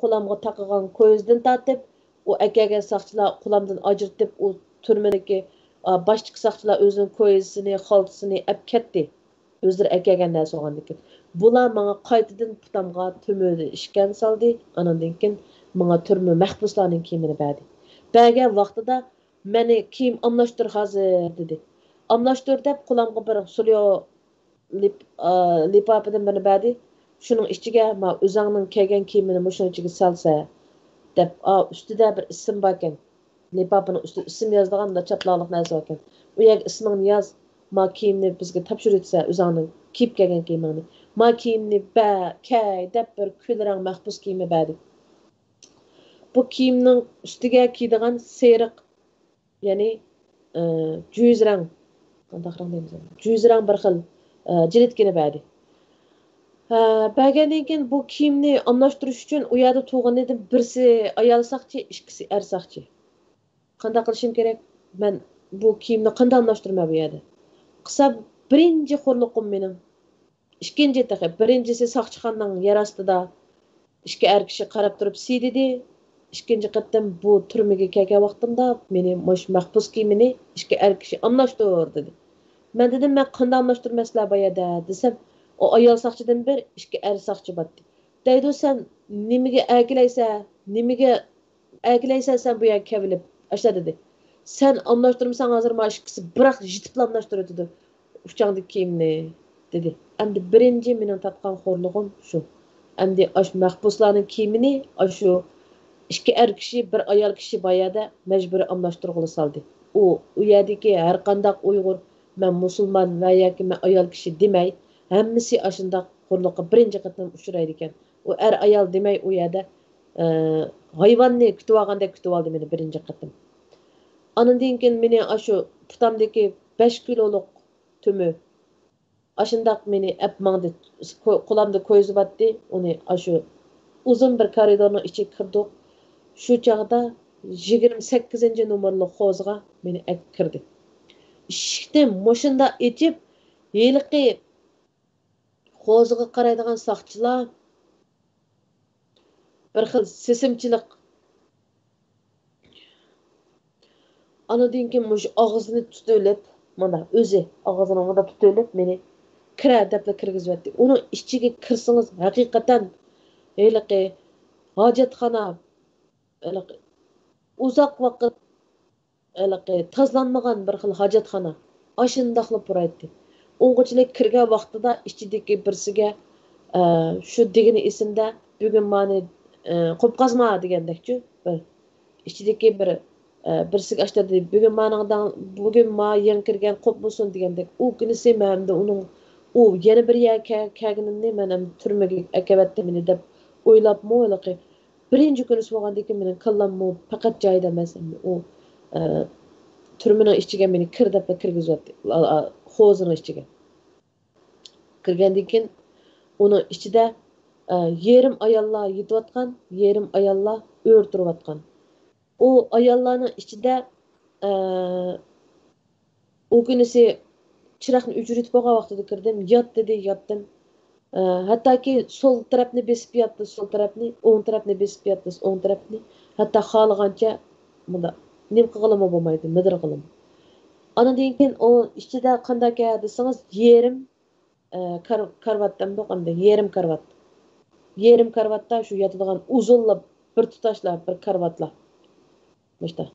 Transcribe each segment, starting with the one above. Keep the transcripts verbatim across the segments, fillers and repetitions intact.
قولامغا تاقىغان كويزىدىن تارتىپ، ئۇ ئەكەلگەن ساقچىلار قولامدىن ئاجرىتىپ، ئۇ تۈرمىدىكى، ئا، باشتىكى ساقچىلار ئۆزىنىڭ كويزىسىنى، خالتىسىنى ئەپ كەتتى. ئۆزلىرى ئەكەلگەن نەرسە بولغاندىكىن. بۇلار ماڭا قايتىدىن پۇتامغا تۈرمىدىن ئىشكەنجە سالدى. ئانىڭدىن كېيىن ماڭا تۈرمە مەھبۇسلارنىڭ كىيىمىنى بەردى. بەرگەن ۋاقتىدا مېنى كىيىم ئالماشتۇر ھازىر دېدى. ئالماشتۇر دەپ قولامغا بىر سۇليو لىپ-، ئا، لىپاپىدىن بىرنى بەردى. شۇنىڭ ئىچىگە ما ئۆزۈڭنىڭ كىيگەن كىيىمىنى مۇشۇنىڭ ئىچىگە سالسە دەپ، ئا، ئۈستىدە بىر ئىسىم باركەن. لىپاپىنىڭ ئۈستىدە ئىسىم يازىدىغان مۇنداق چاتلاقلىق نەرسە باركەن. ئۇ يەرگە ئىسمىڭنى ياز، ما كىيىمنى بىزگە تاپشۇرۇۋېتىسەن، ئۆزۈڭنىڭ كىيىپ كەلگەن كىيىمىڭنى. ما كىيىمنى بە-، كەي دەپ بىر كۈل رەڭ مەھبۇس كىيىمى بەردى. بۇ كىيىمنىڭ ئۈستىگە كىيىدىغان سېرىق، يەنى، ئى، جۈز رەڭ، قانداق رەڭ دەيمىز ئۇنى؟ جۈز رەڭ بىر خىل، ئى، جىلىتكىنى بەردى. ھە، بەرگەندىن كېيىن بۇ كىيىمنى ئالماشتۇرۇش ئۈچۈن ئۇ يەردە تۇرغىنىدى بىرسى ئايال ساقچى، ئىككىسى ئەر ساقچى. قانداق قىلىشىم كېرەك؟ مەن بۇ كىيىمنى قانداق ئالماشتۇرىمەن بۇ يەردە؟ قىسا بىرىنچى خورلۇقۇم مېنىڭ. ئىككىنچى تېخى، بىرىنچىسى ساقچىخانىنىڭ يەر ئاستىدا ئىككى ئەر كىشى قاراپ تۇرۇپ سىيدىدى. ئىككىنچى قېتىم بۇ تۈرمىگە كەلگەن ۋاقتىمدا مېنى مۇشۇ مەھبۇس كىيىمىنى ئىككى ئەر كىشى ئالماشتۇر دېدى. مەن دېدىم، مەن قانداق ئالماشتۇرىمەن سىلەر بار يەردە دېسەم، ئۇ ئايال ساقچىدىن بىر، ئىككى ئەر ساقچى باتتى. دەيدۇ، سەن نېمىگە ئەركىلەيسەن؟ نېمىگە ئەركىلەيسەن سەن بۇ يەرگە كېلىۋېلىپ؟ ئاشۇنداق دېدى. سەن ئالماشتۇرمىساڭ ھازىر مانا ئىككىسى بىراق يېتىپلا ئالماشتۇرۇۋېتىدۇ ئۇچاڭدىكى كىيىمنى، دېدى. ئەمدى بىرىنچى مېنىڭ تارتقان خورلۇقۇم شۇ. ئەمدى ئاشۇ مەھبۇسلارنىڭ كىيىمىنى ئاشۇ ئىككى ئەر كىشى، بىر ئايال كىشى بار يەردە مەجبۇرىي ئالماشتۇرغىلى سالدى. ئۇ، ئۇ يەردىكى ھەر قانداق ئۇيغۇر، مەن مۇسۇلمان ۋە ياكى مەن ئايال كىشى دېمەي، ھەممىسى ئاشۇنداق خورلۇققا بىرىنچى قېتىم ئۇچرايدىكەن. ئۇ ئەر-ئايال دېمەي ئۇ يەردە، ئە، ھايۋاننى كۈتۈۋالغاندەك كۈتۈۋالدى مېنى بىرىنچى قېتىم. ئانىدىن كېيىن مېنى ئاشۇ پۇتامدىكى بەش كىلولۇق تۈمۈ ئاشۇنداق مېنى ئەپ ماڭدى. قو-، قولامدا كويزا باتتى. ئۇنى ئاشۇ ئۇزۇن بىر كارىدورنىڭ ئىچىگە كىردۇق. شۇ چاغدا يىگىرمە سەككىزىنچى نومۇرلۇق خوزىغا مېنى ئەكىرىپ كىردى. ئىشىكنى مۇشۇنداق ئېچىپ، ھېلىقى خوزىغا قارايدىغان ساقچىلار بىر خىل سېسىمچىلىق. ئانىدىن كېيىن مۇشۇ ئاغزىنى تۇتۇۋېلىپ، مانا ئۆزى ئاغزىنى مۇنداق تۇتۇۋېلىپ، مېنى كىرە دەپلا كىرگۈزۈۋەتتى. ئۇنىڭ ئىچىگە كىرسىڭىز، ھەقىقەتەن ھېلىقى ھاجەتخانا، ھېلىقى ئۇزاق ۋاقىت ھېلىقى تازىلانمىغان بىر خىل ھاجەتخانا. ئاشۇنداقلا پۇرايتتى. ئۇنغىچىلىك كىرگەن ۋاقتىدا ئىچىدىكى بىرسىگە، ئە، شۇ دېگىنى ئېسىمدە، بۈگۈن مانى، ئە، قوپقازما دېگەندەكچۇ. بىر ئىچىدىكى بىر، ئە، بىرسىگە ئاشتا دېدى، بۈگۈن مانىڭ داڭ-، بۈگۈن ما يېڭى كىرگەن قوپمىسۇن دېگەندەك. ئۇ كۈنىسى مەن ئەمدى ئۇنىڭ، ئۇ يەنە بىر يەرگە كە-، كەلگىنىنى مەن ئەمدى تۈرمىگە ئەكەۋەتتى مېنى دەپ ئويلاپمۇ ھېلىقى بىرىنچى كۈنىسى بولغاندىكىن مېنىڭ كاللاممۇ پەقەت جايىدا ئەمەس. ئۇ، ئە، تۈرمىنىڭ ئىچىگە مېنى كىر دەپلا كىرگۈزۈۋەتتى. ئا، ئا، خوزىنىڭ ئىچىگە. كىرگەندىن كېيىن ئۇنىڭ ئىچىدە، ئە، يېرىم ئاياللار يېتىۋاتقان، يېرىم ئاياللار ئۆرە تۇرۇۋاتقان. ئۇ ئاياللارنىڭ ئىچىدە، ئە، ئۇ كۈنىسى چىراغنى ئۆچۈرۈۋېتىپ بولغان ۋاقتىدا كىردىم. يات دېدى، ياتتىم. ئە، ھەتتاكى سول تەرەپنى بېسىپ ياتتى، سول تەرەپنى، ئوڭ تەرەپنى بېسىپ ياتتى، ئوڭ تەرەپنى. ھەتتا خالىغانچە مۇنداق نېمە قىلغىلىمۇ بولمايدۇ، مىدىرغىلىمۇ. ئانىدىن كېيىن ئۇ ئىچىدە قانداق دېسىڭىز، يېرىم، ئە، كار-، كارىۋات دەمدۇق ئەمدى، يېرىم كارىۋات. يېرىم كارىۋاتتا شۇ ياتىدىغان ئۇزۇنلا بىر تۇتاشلا بىر كارىۋاتلا. مۇشتا.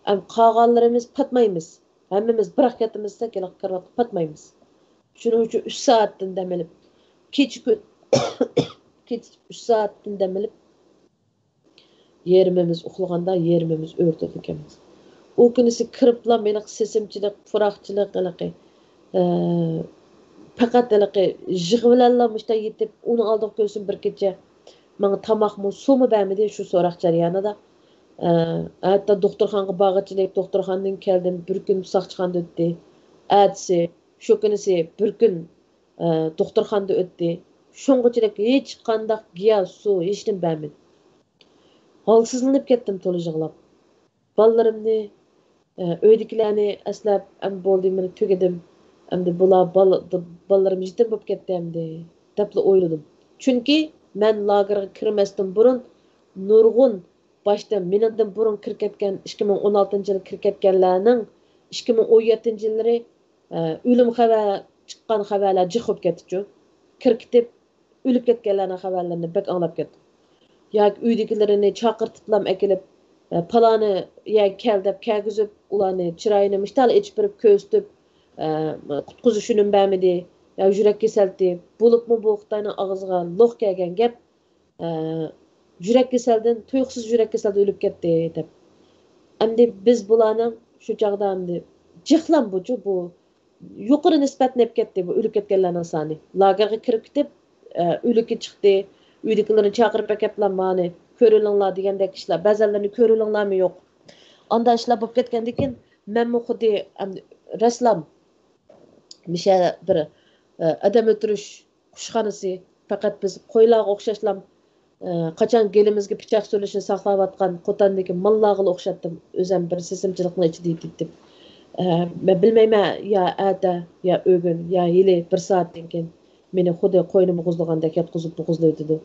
ئەم، قالغانلىرىمىز پاتمايمىز. ھەممىمىز بىراق ياتىمىز دېسەك، ھېلىقى كارىۋاتقا پاتمايمىز. شۇنىڭ ئۈچۈن ئۈچ سائەتتىن دەم ئېلىپ، كېچە كۈن، كېچە ئۈچ سائەتتىن دەم ئېلىپ، يېرىمىمىز ئۇخلىغاندا، يېرىمىمىز ئۆرتىدىكەنمىز. ئۇ كۈنىسى كىرىپلا مېنىڭ سېسىمچىلىق، پۇراقچىلىق، ھېلىقى، ئە، پەقەت ھېلىقى يىغا بىلەنلا مۇشتا يېتىپ، ئۇنىڭ ئالدىغا كۆرسۇن بىر كېچە ماڭا تاماقمۇ، سۇمۇ بەرمىدى شۇ سوراق جەريانىدا. ئە، ھەتتا دوختۇرخانىغا بارغۇچىلىك، دوختۇرخانىدىن كەلدىم، بىر كۈن ساقچىخانىدا ئۆتتى. ئەتىسى، شۇ كۈنىسى بىر كۈن، ئە، دوختۇرخانىدا ئۆتتى. شۇڭغىچىلىك ھېچقانداق گىياھ، سۇ، ھېچنېمە بەرمىدى. ھالسىزلىنىپ كەتتىم تولا يىغلاپ. بالىلىرىمنى، ئە، ئۆيدىكىلەرنى ئەسلەپ، ئەمدى بولدى، مېنى تۈگىدىم. ئەمدى بۇلار بالا-، بالىلىرىم يېتىم بولۇپ كەتتى ئەمدى، دەپلا ئويلىدىم. چۈنكى مەن لاگېرغا كىرمەستىن بۇرۇن نۇرغۇن باشتا مېنىڭدىن بۇرۇن كىرىپ كەتكەن، ئىككى مىڭ ئون ئالتىنچى يىلى كىرىپ كەتكەنلەرنىڭ ئىككى مىڭ ئون يەتتىنچى يىللىرى، ئە، ئۆلۈم خەۋەر چىققان خەۋەرلەر جىق بولۇپ كەتتىچۇ. كىرىپ كېتىپ، ئۆلۈپ كەتكەنلەرنىڭ خەۋەرلىرىنى بەك ئاڭلاپ كەتتىم. ياكى ئۆيدىكىلىرىنى چاقىرتىپلام ئەكېلىپ، ئە، پالانى يەرگە كەل دەپ كەلگۈزۈپ، ئۇلارنى چىرايىنى مۇشتالا ئېچىپ بېرىپ كۆرسىتىپ، ئە، قۇتقۇزۇش ئۈنۈم بەرمىدى، يا يۈرەك كېسەلتى، بولۇپمۇ بۇ خىتاينىڭ ئاغزىغا لوق كەلگەن گەپ، ئە، يۈرەك كېسەلدىن، تۇيۇقسىز يۈرەك كېسەلدىن ئۆلۈپ كەتتى دەپ. ئەمدى بىز بۇلارنىڭ شۇ چاغدا ئەمدى جىقلام بۇچۇ، بۇ يۇقىرى نىسبەتنى ئېلىپ كەتتى بۇ ئۆلۈپ كەتكەنلەرنىڭ سانى. لاگېرغا كىرىپ كېتىپ، ئە، ئۆلۈكى چىقتى، ئۆيدىكىلىرىنى چاقىرىپ ئەكەپلا مانى كۆرۈۋېلىڭلار دېگەندەك ئىشلار، بەزەنلىرىنى كۆرۈۋېلىڭلارمۇ يوق. ئاندا ئىشلار بولۇپ كەتكەندىكىن مەنمۇ خۇددى، ئەم، رەسلام مىشە بىر، ئە، ئادەم ئۆلتۈرۈش قۇشخانىسى، پەقەت بىز قويلارغا ئوخشاشلام، ئە، قاچان گېلىمىزگە پىچاق سۇرۇلۇشىنى ساقلاۋاتقان قوتاندىكى ماللارغىلا ئوخشاتتىم. ئۆزەم بىر سېسىمچىلىقنىڭ ئىچىدە يېتىپ، ئە، مەن بىلمەيمەن، يا ئەتە، يا ئۆگۈن، يا ھېلى بىر سائەتتىن كېيىن مېنى خۇددى قوينى بوغۇزلىغاندەك ياتقۇزۇپ بوغۇزلىۋېتىدۇ.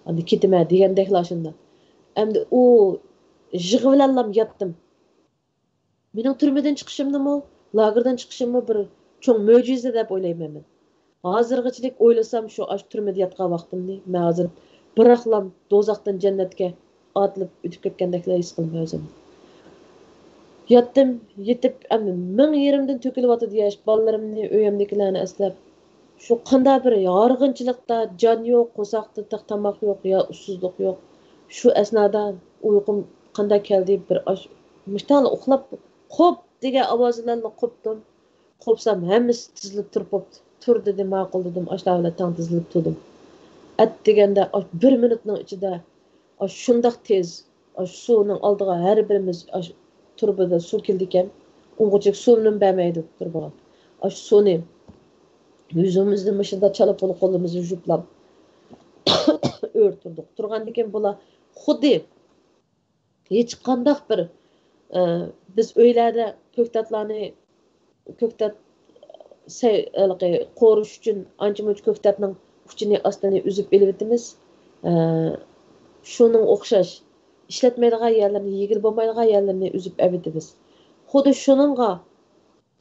ئاندىن كېتىمەن دېگەندەكلا ئاشۇنداق. ئەمدى ئۇ يىغا بىلەنلام ياتتىم. مېنىڭ تۈرمىدىن چىقىشىمنىمۇ، لاگېردىن چىقىشىممۇ بىر چوڭ مۆجىزە دەپ ئويلايمەن مەن. ھازىرغىچىلىك ئويلىسام، شۇ ئاشۇ تۈرمىدە ياتقان ۋاقتىمنى، مەن ھازىر بىراقلام دوزاختىن جەننەتكە ئاتىلىپ ئۆتۈپ كەتكەندەكلا ھېس قىلىمەن ئۆزۈمنى. ياتتىم، يېتىپ، ئەمدى مىڭ يېرىمدىن تۆكۈلۈۋاتىدۇ ياش بالىلىرىمنى، ئۆيۈمدىكىلەرنى ئەسلەپ. شۇ قانداق بىر ھارغىنچىلىقتا، جان يوق، قورساقتا تېخى تاماق يوق، يا ئۇسسۇزلۇق يوق. شۇ ئەسنادا ئۇيقۇم قانداق كەلدى، بىر ئاش-، مۇشتالا ئۇخلاپ، «قوپ!» دېگەن ئاۋاز بىلەنلا قوپتۇم. قوپسام، ھەممىسى تىزىلىپ تۇرۇپ بوپتۇ. «تۇر» دېدى، ماقۇل دېدىم، ئاشۇلار بىلەن تەڭ تىزىلىپ تۇردۇم. ئەت دېگەندە، ئاش-، بىر مىنۇتنىڭ ئىچىدە ئاشۇنداق تېز، ئاشۇ سۇنىڭ ئالدىغا ھەر بىرىمىز ئاشۇ تۇرۇبىدا سۇ كېلىدىكەن. ئۇنغىچە سۇنىمۇ بەرمەيدۇ تۇرۇبىغا. ئاشۇ سۇنى يۈزىمىزنى مۇشۇنداق چالا پۇلا قولىمىزنى يۇيۇپلا ئۆرە تۇردۇق. تۇرغاندىن كېيىن بۇلار خۇددى ھېچقانداق بىر، ئە، بىز ئۆيلەردە كۆكتاتلارنى، كۆكتات سەي-، ھېلىقى قورۇش ئۈچۈن ئانچە-مۇنچە كۆكتاتنىڭ ئۇچىنى، ئاستىنى ئۈزۈپ ئېلىۋېتىمىز. ئە، شۇنىڭغا ئوخشاش، ئىشلەتمەيدىغان يەرلىرىنى، يېگىلى بولمايدىغان يەرلىرىنى ئۈزۈپ ئەۋېتىمىز. خۇددى شۇنىڭغا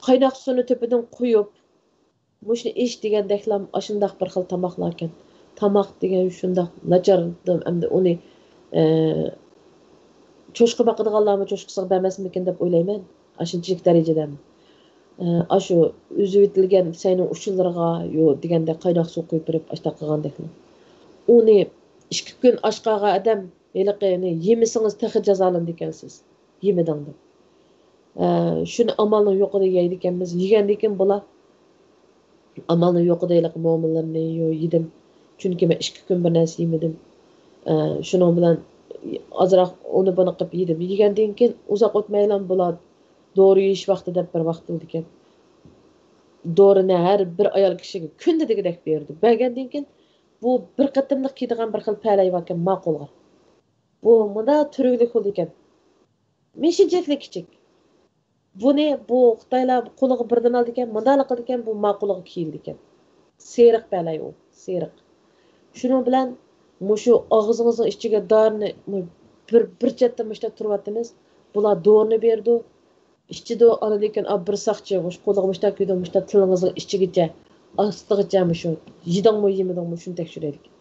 قايناق سۇنى تۆپىدىن قۇيۇپ، مۇشۇنى ئىچ دېگەندەكلا ئاشۇنداق بىر خىل تاماقلاركەن. تاماق دېگەن شۇنداق ناچار، ئەمدى ئۇنى، ئە، چوشقا باقىدىغانلارمۇ چوشقىسىغا بەرمەسمىكىن دەپ ئويلايمەن. ئاشۇنچىلىك دەرىجىدە. ئە، ئاشۇ ئۈزۈۋېتىلگەن سەينىڭ ئۇچىلىرىغا يو دېگەندەك قايناق سۇ قۇيۇپ بېرىپ، ئاشتاق قىلغاندەكلا. ئۇنى ئىككى كۈن ئاچ قالغان ئادەم ھېلىقىنى يېمىسىڭىز تېخى جازالىنىدىكەنسىز. يېمىدىڭ دەپ. ئە، شۇنى ئامالنىڭ يوقىدا يەيدىكەنمىز. يېگەندىن كېيىن بۇلار ئامالنىڭ يوقىدا ھېلىقى مومىلىرىنى يو يېدىم. چۈنكى مەن ئىككى كۈن بىر نەرسە يېمىدىم. ئە، شۇنىڭ بىلەن ئازراق ئۇنى بۇنى قىلىپ يېدىم. يېگەندىن كېيىن ئۇزاق ئۆتمەيلا بۇلار دورا يېيىش ۋاقتى دەپ بىر ۋاقىت بولىدىكەن. دورىنى ھەر بىر ئايال كىشىگە كۈندە دېگۈدەك بېرىدۇ. بەرگەندىن كېيىن بۇ بىر قېتىملىق كىيىدىغان بىر خىل پەلەي باركەن، ماقۇلغا. بۇ مۇنداق تۈرۈكلۈك بولىدىكەن. مىشىنچەكلىك كىچىك. بۇنى بۇ خىتايلار قولىغا بىردىن ئالىدىكەن، مۇنداقلا قىلىدىكەن، بۇ ماقۇلغا كىيىلىدىكەن. سېرىق پەلەي ئۇ، سېرىق. شۇنىڭ بىلەن مۇشۇ ئاغزىڭىزنىڭ ئىچىگە دارىنى مۇ-، بىر، بىر چەتتە مۇشتاق تۇرۇۋاتىمىز. بۇلار دورىنى بېرىدۇ، ئىچىدۇ، ئاندىن كېيىن، ئا، بىر ساقچى مۇشۇ قولىغا مۇشتاق كىيدۇ، مۇشتاق تىلىڭىزنىڭ ئىچىگىچە، ئاستىغىچە مۇشۇ، يېدىڭمۇ، يېمىدىڭمۇ، شۇنى تەكشۈرەيدىكەن.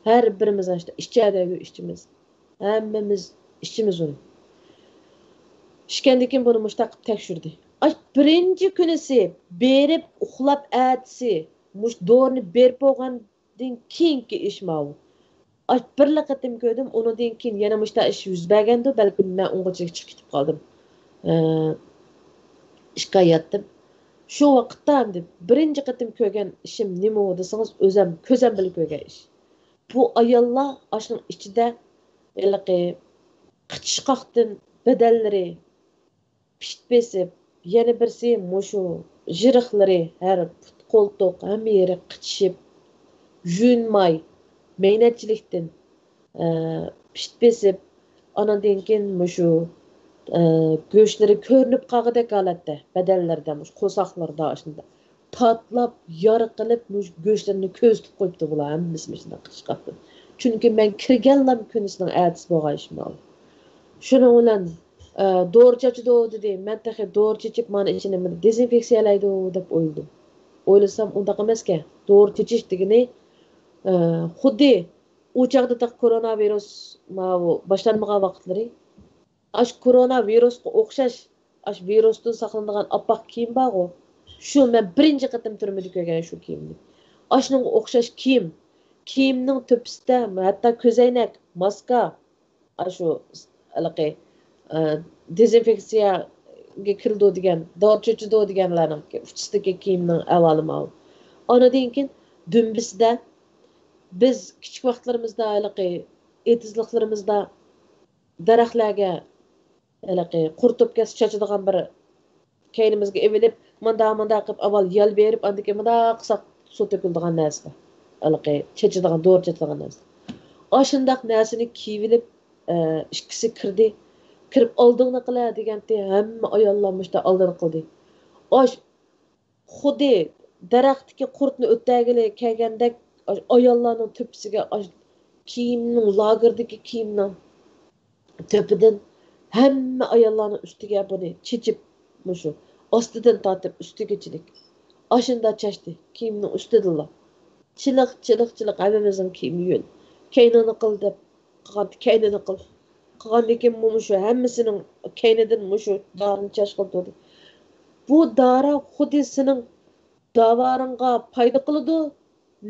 ھەر بىرىمىز ئىچە دەيدۇ، ئىچىمىز. ھەممىمىز ئىچىمىز ئۇنى. ئىچكەندىن كېيىن بۇنى مۇشتاق قىلىپ تەكشۈردى. ئاش بىرىنچى كۈنىسى بېرىپ ئۇخلاپ ئەتىسى مۇشۇ دورىنى بېرىپ بولغاندىن كېيىنكى ئىش ماۋۇ. ئاش بىرلا قېتىم كۆردۈم، ئۇنىڭدىن كېيىن يەنە مۇشتاق ئىش يۈز بەرگەندۇ، بەلكىم مەن ئۇنغىچە چىقىپ كېتىپ قالدىم. ئە، ئىككى ئاي ياتتىم. شۇ ۋاقىتتا ئەمدى بىرىنچى قېتىم كۆرگەن ئىشىم نېمە دېسىڭىز، ئۆزەم كۆزەم بىلەن كۆرگەن ئىش. بۇ ئاياللار ئاشۇنىڭ ئىچىدە ھېلىقى قىچىشقاقتىن بەدەنلىرى پىت بېسىپ، يەنە بىرسى مۇشۇ يېرىقلىرى، ھەر پۇت، قولتۇق، ھەممە يېرى قىچىشىپ، يۇيۇنماي، مەينەتچىلىكتىن، ئە، پىت بېسىپ، ئانىڭدىن كېيىن مۇشۇ، ئە، گۆشلىرى كۆرۈنۈپ قالغۇدەك ھالەتتە، بەدەنلىرىدە، مۇشۇ قورساقلىرىدا ئاشۇنداق. پارتلاپ، يارا قىلىپ، مۇشۇ گۆشلىرىنى كۆزىتىپ قويۇپتۇ بۇلار، ھەممىسى مۇشۇنداق قىچىشقاقتىن. چۈنكى مەن كىرگەنلا كۈنىسىنىڭ ئەتىسى بولغان ئىش ماۋۇ. شۇنىڭ بىلەن، ئە، دورا چاچىدۇ دېدى. مەن تېخى دورا چېچىپ، مانا ئىچىنى دېزىنفېكسىيەلەيدۇ دەپ ئويلىدىم. ئويلىسام، ئۇنداق ئەمەسكەن. دورا چېچىش دېگىنى، ئە، خۇددى ئۇ چاغدا تېخى كورونا ۋىرۇس ماۋۇ باشلانمىغان ۋاقىتلىرى. ئاشۇ كورونا ۋىرۇسقا ئوخشاش، ئاشۇ ۋىرۇستىن ساقلىنىدىغان ئاپئاق كىيىم بارغۇ، شۇ مەن بىرىنچى قېتىم تۈرمىدە كۆرگەن شۇ كىيىمنى. ئاشۇنىڭغا ئوخشاش كىيىم، كىيىمنىڭ تۆپىسىدە ھەتتا كۆزەينەك، ماسكا، ئاشۇ ھېلىقى، ئە، دېزىنفېكسىيەگە كىرىدۇ دېگەن، دورا چېچىدۇ دېگەنلەرنىڭ ئۇچىسىدىكى كىيىمنىڭ ئەھۋالى ماۋۇ. ئانىدىن كېيىن دۈمبىسىدە بىز كىچىك ۋاقىتلىرىمىزدا ھېلىقى ئېتىزلىقلىرىمىزدا دەرەخلەرگە ھېلىقى قۇر توپكەسى چاچىدىغان بىر كەينىمىزگە ئېلىپ، مۇنداق، مۇنداق قىلىپ، ئاۋۋال يەل بېرىپ، ئاندىن كېيىن مۇنداق قىلساق، سۇ تۆكۈلىدىغان نەرسە. ھېلىقى چېچىدىغان، دورا چېچىدىغان نەرسە. ئاشۇنداق نەرسىنى كىيىۋېلىپ، ئە، ئىككىسى كىردى. كىرىپ، «ئالدىڭنى قىلە» دېگەنتى، ھەممە ئاياللار مۇشۇنداق ئالدىنى قىلدى. ئاش-، خۇددى دەرەختىكى قۇرتنى ئۆتەگىلى كەلگەندەك، ئاش-، ئاياللارنىڭ تۆپىسىگە، ئاش-، كىيىمنىڭ، لاگېردىكى كىيىمنىڭ تۆپىدىن ھەممە ئاياللارنىڭ ئۈستىگە بۇنى چېچىپ، مۇشۇ ئاستىدىن تارتىپ ئۈستىگىچىلىك ئاشۇنداق چاچتى، كىيىمنىڭ ئۈستىدىنلا. چىلىق، چىلىق، چىلىق، ھەممىمىزنىڭ كىيىمى يۆل. «كەينىڭنى قىل» دەپ قىلغانتى، كەينىنى قىل. قىلغاندىن كېيىن مۇشۇ ھەممىسىنىڭ كەينىدىن مۇشۇ دارىنى چاچقىلى تۇردى. بۇ دارا خۇددى سېنىڭ داۋارىڭغا پايدا قىلىدۇ،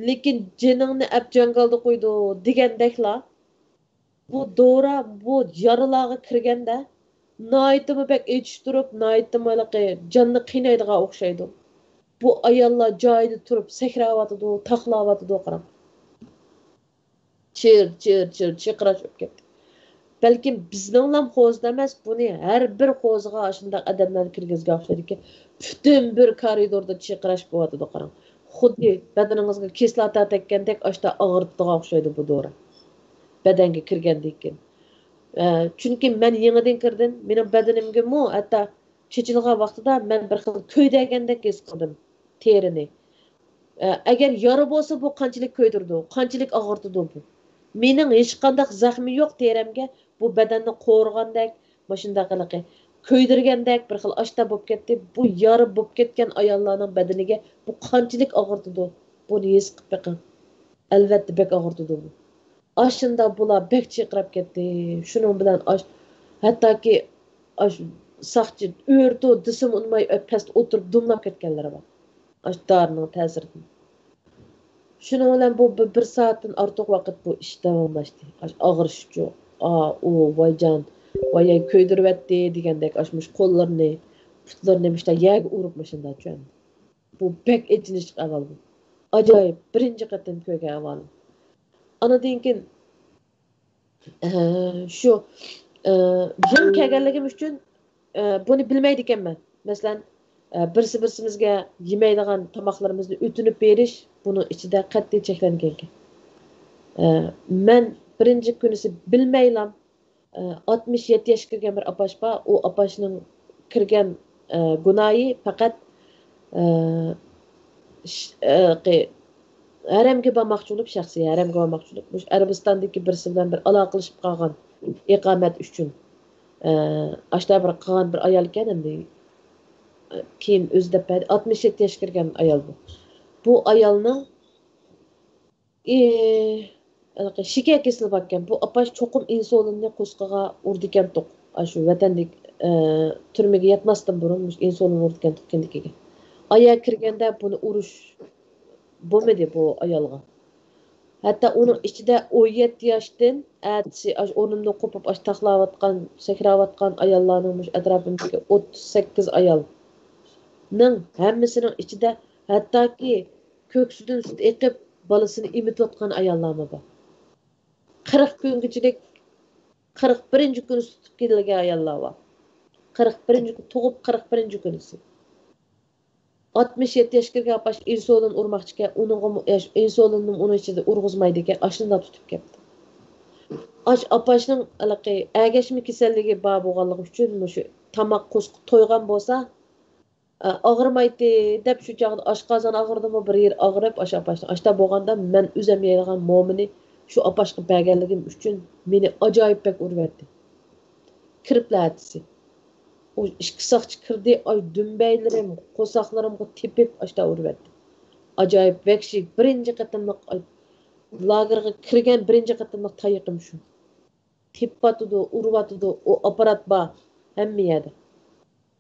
لېكىن جېنىڭنى ئەپ جاڭگالدا قويىدۇ دېگەندەكلا، بۇ دورا بۇ يارىلارغا كىرگەندە ناھايىتىمۇ بەك ئېچىشتۇرۇپ، ناھايىتىمۇ ھېلىقى جاننى قىينايدىغان ئوخشايدۇ. بۇ ئاياللار جايىدا تۇرۇپ سەكرەۋاتىدۇ، تاقلاۋاتىدۇ، قاراڭ. چىر، چىر، چىر، چىرقىراش بولۇپ كەتتى. بەلكىم بىزنىڭلام خوزىدا ئەمەس، بۇنى ھەر بىر خوزىغا ئاشۇنداق ئادەملەرنى كىرگۈزگەن ئوخشايدىكەن. پۈتۈن بىر كارىدوردا چىرقىراش بولۇۋاتىدۇ، قاراڭ. خۇددى بەدىنىڭىزگە كىسلاتا تەگكەندەك ئاشتا ئاغرىتىدىغان ئوخشايدۇ بۇ دورا. بەدەنگە كىرگەندىن كېيىن. ئە، چۈنكى مەن يېڭىدىن كىردىم، مېنىڭ بەدىنىمگىمۇ ھەتتا چېچىلغان ۋاقتىدا مەن بىر خىل كۆيدۈرگەندەك ھېس قىلدىم تېرىنى. ئە، ئەگەر يارا بولسا، بۇ قانچىلىك كۆيدۈرىدۇ، قانچىلىك ئاغرىتىدۇ بۇ. مېنىڭ ھېچقانداق زەخمى يوق تېرەمگە، بۇ بەدەننى قورۇغاندەك، مۇشۇنداق ھېلىقى كۆيدۈرگەندەك بىر خىل ئاشتا بولۇپ كەتتى. بۇ يارا بولۇپ كەتكەن ئاياللارنىڭ بەدىنىگە بۇ قانچىلىك ئاغرىتىدۇ، بۇنى ھېس قىلىپ بېقىڭ. ئەلۋەتتە، بەك ئاغرىتىدۇ بۇ. ئاشۇنداق بۇلار بەك چىرقىراپ كەتتى. شۇنىڭ بىلەن ئاش-، ھەتتاكى ئاش-، ساقچى ئۆرتۇ دېسىمۇ ئۇنىماي، پەستە ئولتۇرۇپ دۇملاپ كەتكەنلىرى بار. ئاش دارىنىڭ تەسىرىدىن. شۇنىڭ بىلەن بۇ بىر، بىر سائەتتىن ئارتۇق ۋاقىت بۇ ئىش داۋاملاشتى. ئاش ئاغرىشچۇ، ئا، ئۇ، ۋايجان، ۋاياي كۆيدۈرۈۋەتتى دېگەندەك، ئاش مۇش قوللىرىنى، پۇتلىرىنى مۇشتا يەرگە ئۇرۇپ مۇشۇنداق چۈەندى. بۇ بەك ئېچىنىشلىق ئەھۋال بۇ. ئاجايىپ، بىرىنچى قېتىم كۆرگەن ئەھۋالىم. ئانىدىن كېيىن، ئە، شۇ، ئە، يېڭى كەلگەنلىكىم ئۈچۈن، ئە، بۇنى بىلمەيدىكەنمەن. مەسىلەن، ئە، بىرسى بىرسىمىزگە يېمەيدىغان تاماقلىرىمىزنى ئۆتۈنۈپ بېرىش بۇنىڭ ئىچىدە قەتئىي چەكلەنگەنكەن. ئە، مەن بىرىنچى كۈنىسى بىلمەيلام، ئە، ئاتمىش يەتتە ياشقا كىرگەن بىر ئاپاش بار. ئۇ ئاپاشنىڭ كىرگەن، ئە، گۇناھى پەقەت، ئە، ش-، ئە، قى-، ھەرەمگە بارماقچى بولۇپ، شەخسىي ھەرەمگە بارماقچى بولۇپ، مۇشۇ ئەرەبىستاندىكى بىرسى بىلەن بىر ئالاقىلىشىپ قالغان ئىقامەت ئۈچۈن، ئە، ئاشتا بىر قىلغان بىر ئايال ئىكەن، ئەمدى، ئە، كېيىن ئۆزى دەپ بەردى. ئاتمىش يەتتە ياشقا كىرگەن ئايال بۇ. بۇ ئايالنىڭ ئى، ھېلىقى شېكەر كېسىلى باركەن. بۇ ئاپاش چوقۇم ئىنسۇلىننى قورسىقىغا ئۇرىدىكەنتۇق. ئاشۇ ۋەتەندىكى، ئە، تۈرمىگە ياتماستىن بۇرۇن مۇشۇ ئىنسۇلىن ئۇرىدىكەنتۇق كىندىكىگە. ئايا كىرگەندە بۇنى ئۇرۇش بولمىدى بۇ ئايالغا. ھەتتا ئۇنىڭ ئىچىدە ئون يەتتە ياشتىن ئەتىسى ئاش ئورنۇمدىن قوپۇپ ئاش تاقلاۋاتقان، سەكرەۋاتقان ئاياللارنىڭ مۇشۇ ئەتراپىمدىكى ئوتتۇز سەككىز ئايالنىڭ ھەممىسىنىڭ ئىچىدە ھەتتاكى كۆكسىدىن سۈت ئېقىپ، بالىسىنى ئېمىتىۋاتقان ئاياللارمۇ بار. قىرىق كۈنگىچىلىك، قىرىق بىرىنچى كۈنى سۈت كېلىدىغان ئاياللار بار. قىرىق بىرىنچى كۈن تۇغۇپ، قىرىق بىرىنچى كۈنىسى. ئاتمىش يەتتە ياشقا كىرگەن ئاپاش ئىنسۇلىن ئۇرماقچىكەن، ئۇنىڭغىمۇ، ئىنسۇلىننىمۇ ئۇنىڭ ئىچىدە ئۇرغۇزمايدىكەن، ئاشۇنداق تۇتۇپ كەپتۇ. ئاش ئاپاشنىڭ ھېلىقى ئەگەشمە كېسەللىكى بار بولغانلىقى ئۈچۈن مۇشۇ تاماق قورسىقى تويغان بولسا، ئاغرىمايتتى دەپ، شۇ چاغدا ئاشقازان ئاغرىدىمۇ، بىر يېرى ئاغرىپ، ئاشۇ ئاپاشنىڭ ئاشتا بولغاندا مەن ئۆزۈم يەيدىغان مومىنى شۇ ئاپاشقا بەرگەنلىكىم ئۈچۈن مېنى ئاجايىپ بەك ئۇرۇۋەتتى. كىرىپلا ئەتىسى. ئۇ ئىككى ساقچى كىردى، ئاي، دۈمبەيلىرىم، قورساقلىرىمغا تېپىپ، ئاشتا ئۇرۇۋەتتى. ئاجايىپ ۋەھشىي، بىرىنچى قېتىملىق، ئاي، لاگېرغا كىرگەن بىرىنچى قېتىملىق تايىقىم شۇ. تېپىۋاتىدۇ، ئۇرۇۋاتىدۇ، ئۇ ئاپپارات بار، ھەممە يەردە.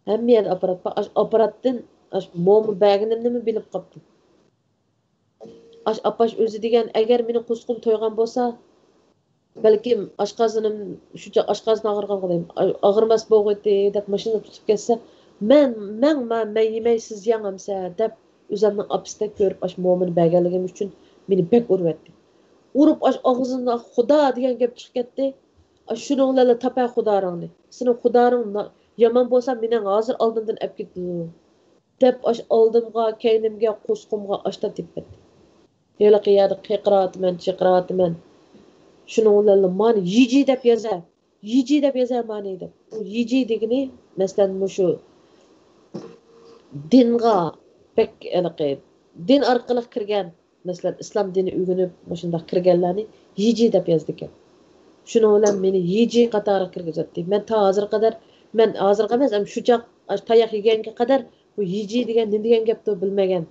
ھەممە يەردە ئاپپارات بار. ئاش ئاپپاراتتىن ئاش موما بەرگىنىمنىمۇ بىلىپ قاپتۇ. ئاش ئاپاش ئۆزى دېگەن، ئەگەر مېنىڭ قورسىقىم تويغان بولسا، بەلكىم ئاشقازىنىم، شۇ چاغ ئاشقازىنى ئاغرىغان قىلىم، ئاغرىماس بولغىيتى دەپ ماشىنا تۇتۇپ كەتسە، مەن، مەڭ، مەن، مەن يېمەي، سىز يەڭ ئەمسە دەپ، ئۆزەمنىڭ ئاپىسىدەك كۆرۈپ، ئاش مومىنى بەرگەنلىكىم ئۈچۈن مېنى بەك ئۇرۇۋەتتى. ئۇرۇپ، ئاش ئاغزىمدا خۇدا دېگەن گەپ چىقىپ كەتتى. ئاش شۇنىڭ بىلەنلا تاپە خۇدارىڭنى. سېنىڭ خۇدارىڭ نا-، يامان بولسا، مېنىڭ ھازىر ئالدىمدىن ئەپ كېتىدۇ. دەپ ئاش ئالدىمغا، كەينىمگە، قورسىقىمغا ئاشتا تېپىپ كەتتى. ھېلىقى يەردە قېقىرىۋاتىمەن، چېقىرىۋاتىمەن. شۇنىڭ بىلەنلا مانا يىجى دەپ يازە، يىجى دەپ يازە مانا دەپ. بۇ يىجى دېگىنى، مەسىلەن، مۇشۇ دىنغا بەك ھېلىقى دىن ئارقىلىق كىرگەن، مەسىلەن، ئىسلام دىنى ئۆگىنىپ، مۇشۇنداق كىرگەنلەرنى يىجى دەپ يازىدىكەن. شۇنىڭ بىلەن مېنى يىجى قاتارىغا كىرگۈزەتتى. مەن تا ھازىرغا قەدەر، مەن ھازىرغا ئەمەس، ئەمما شۇ چاغ ئاش تاياق يېگەنگە قەدەر بۇ يىجى دېگەن نېمە دېگەن گەپتۇ بىلمىگەن.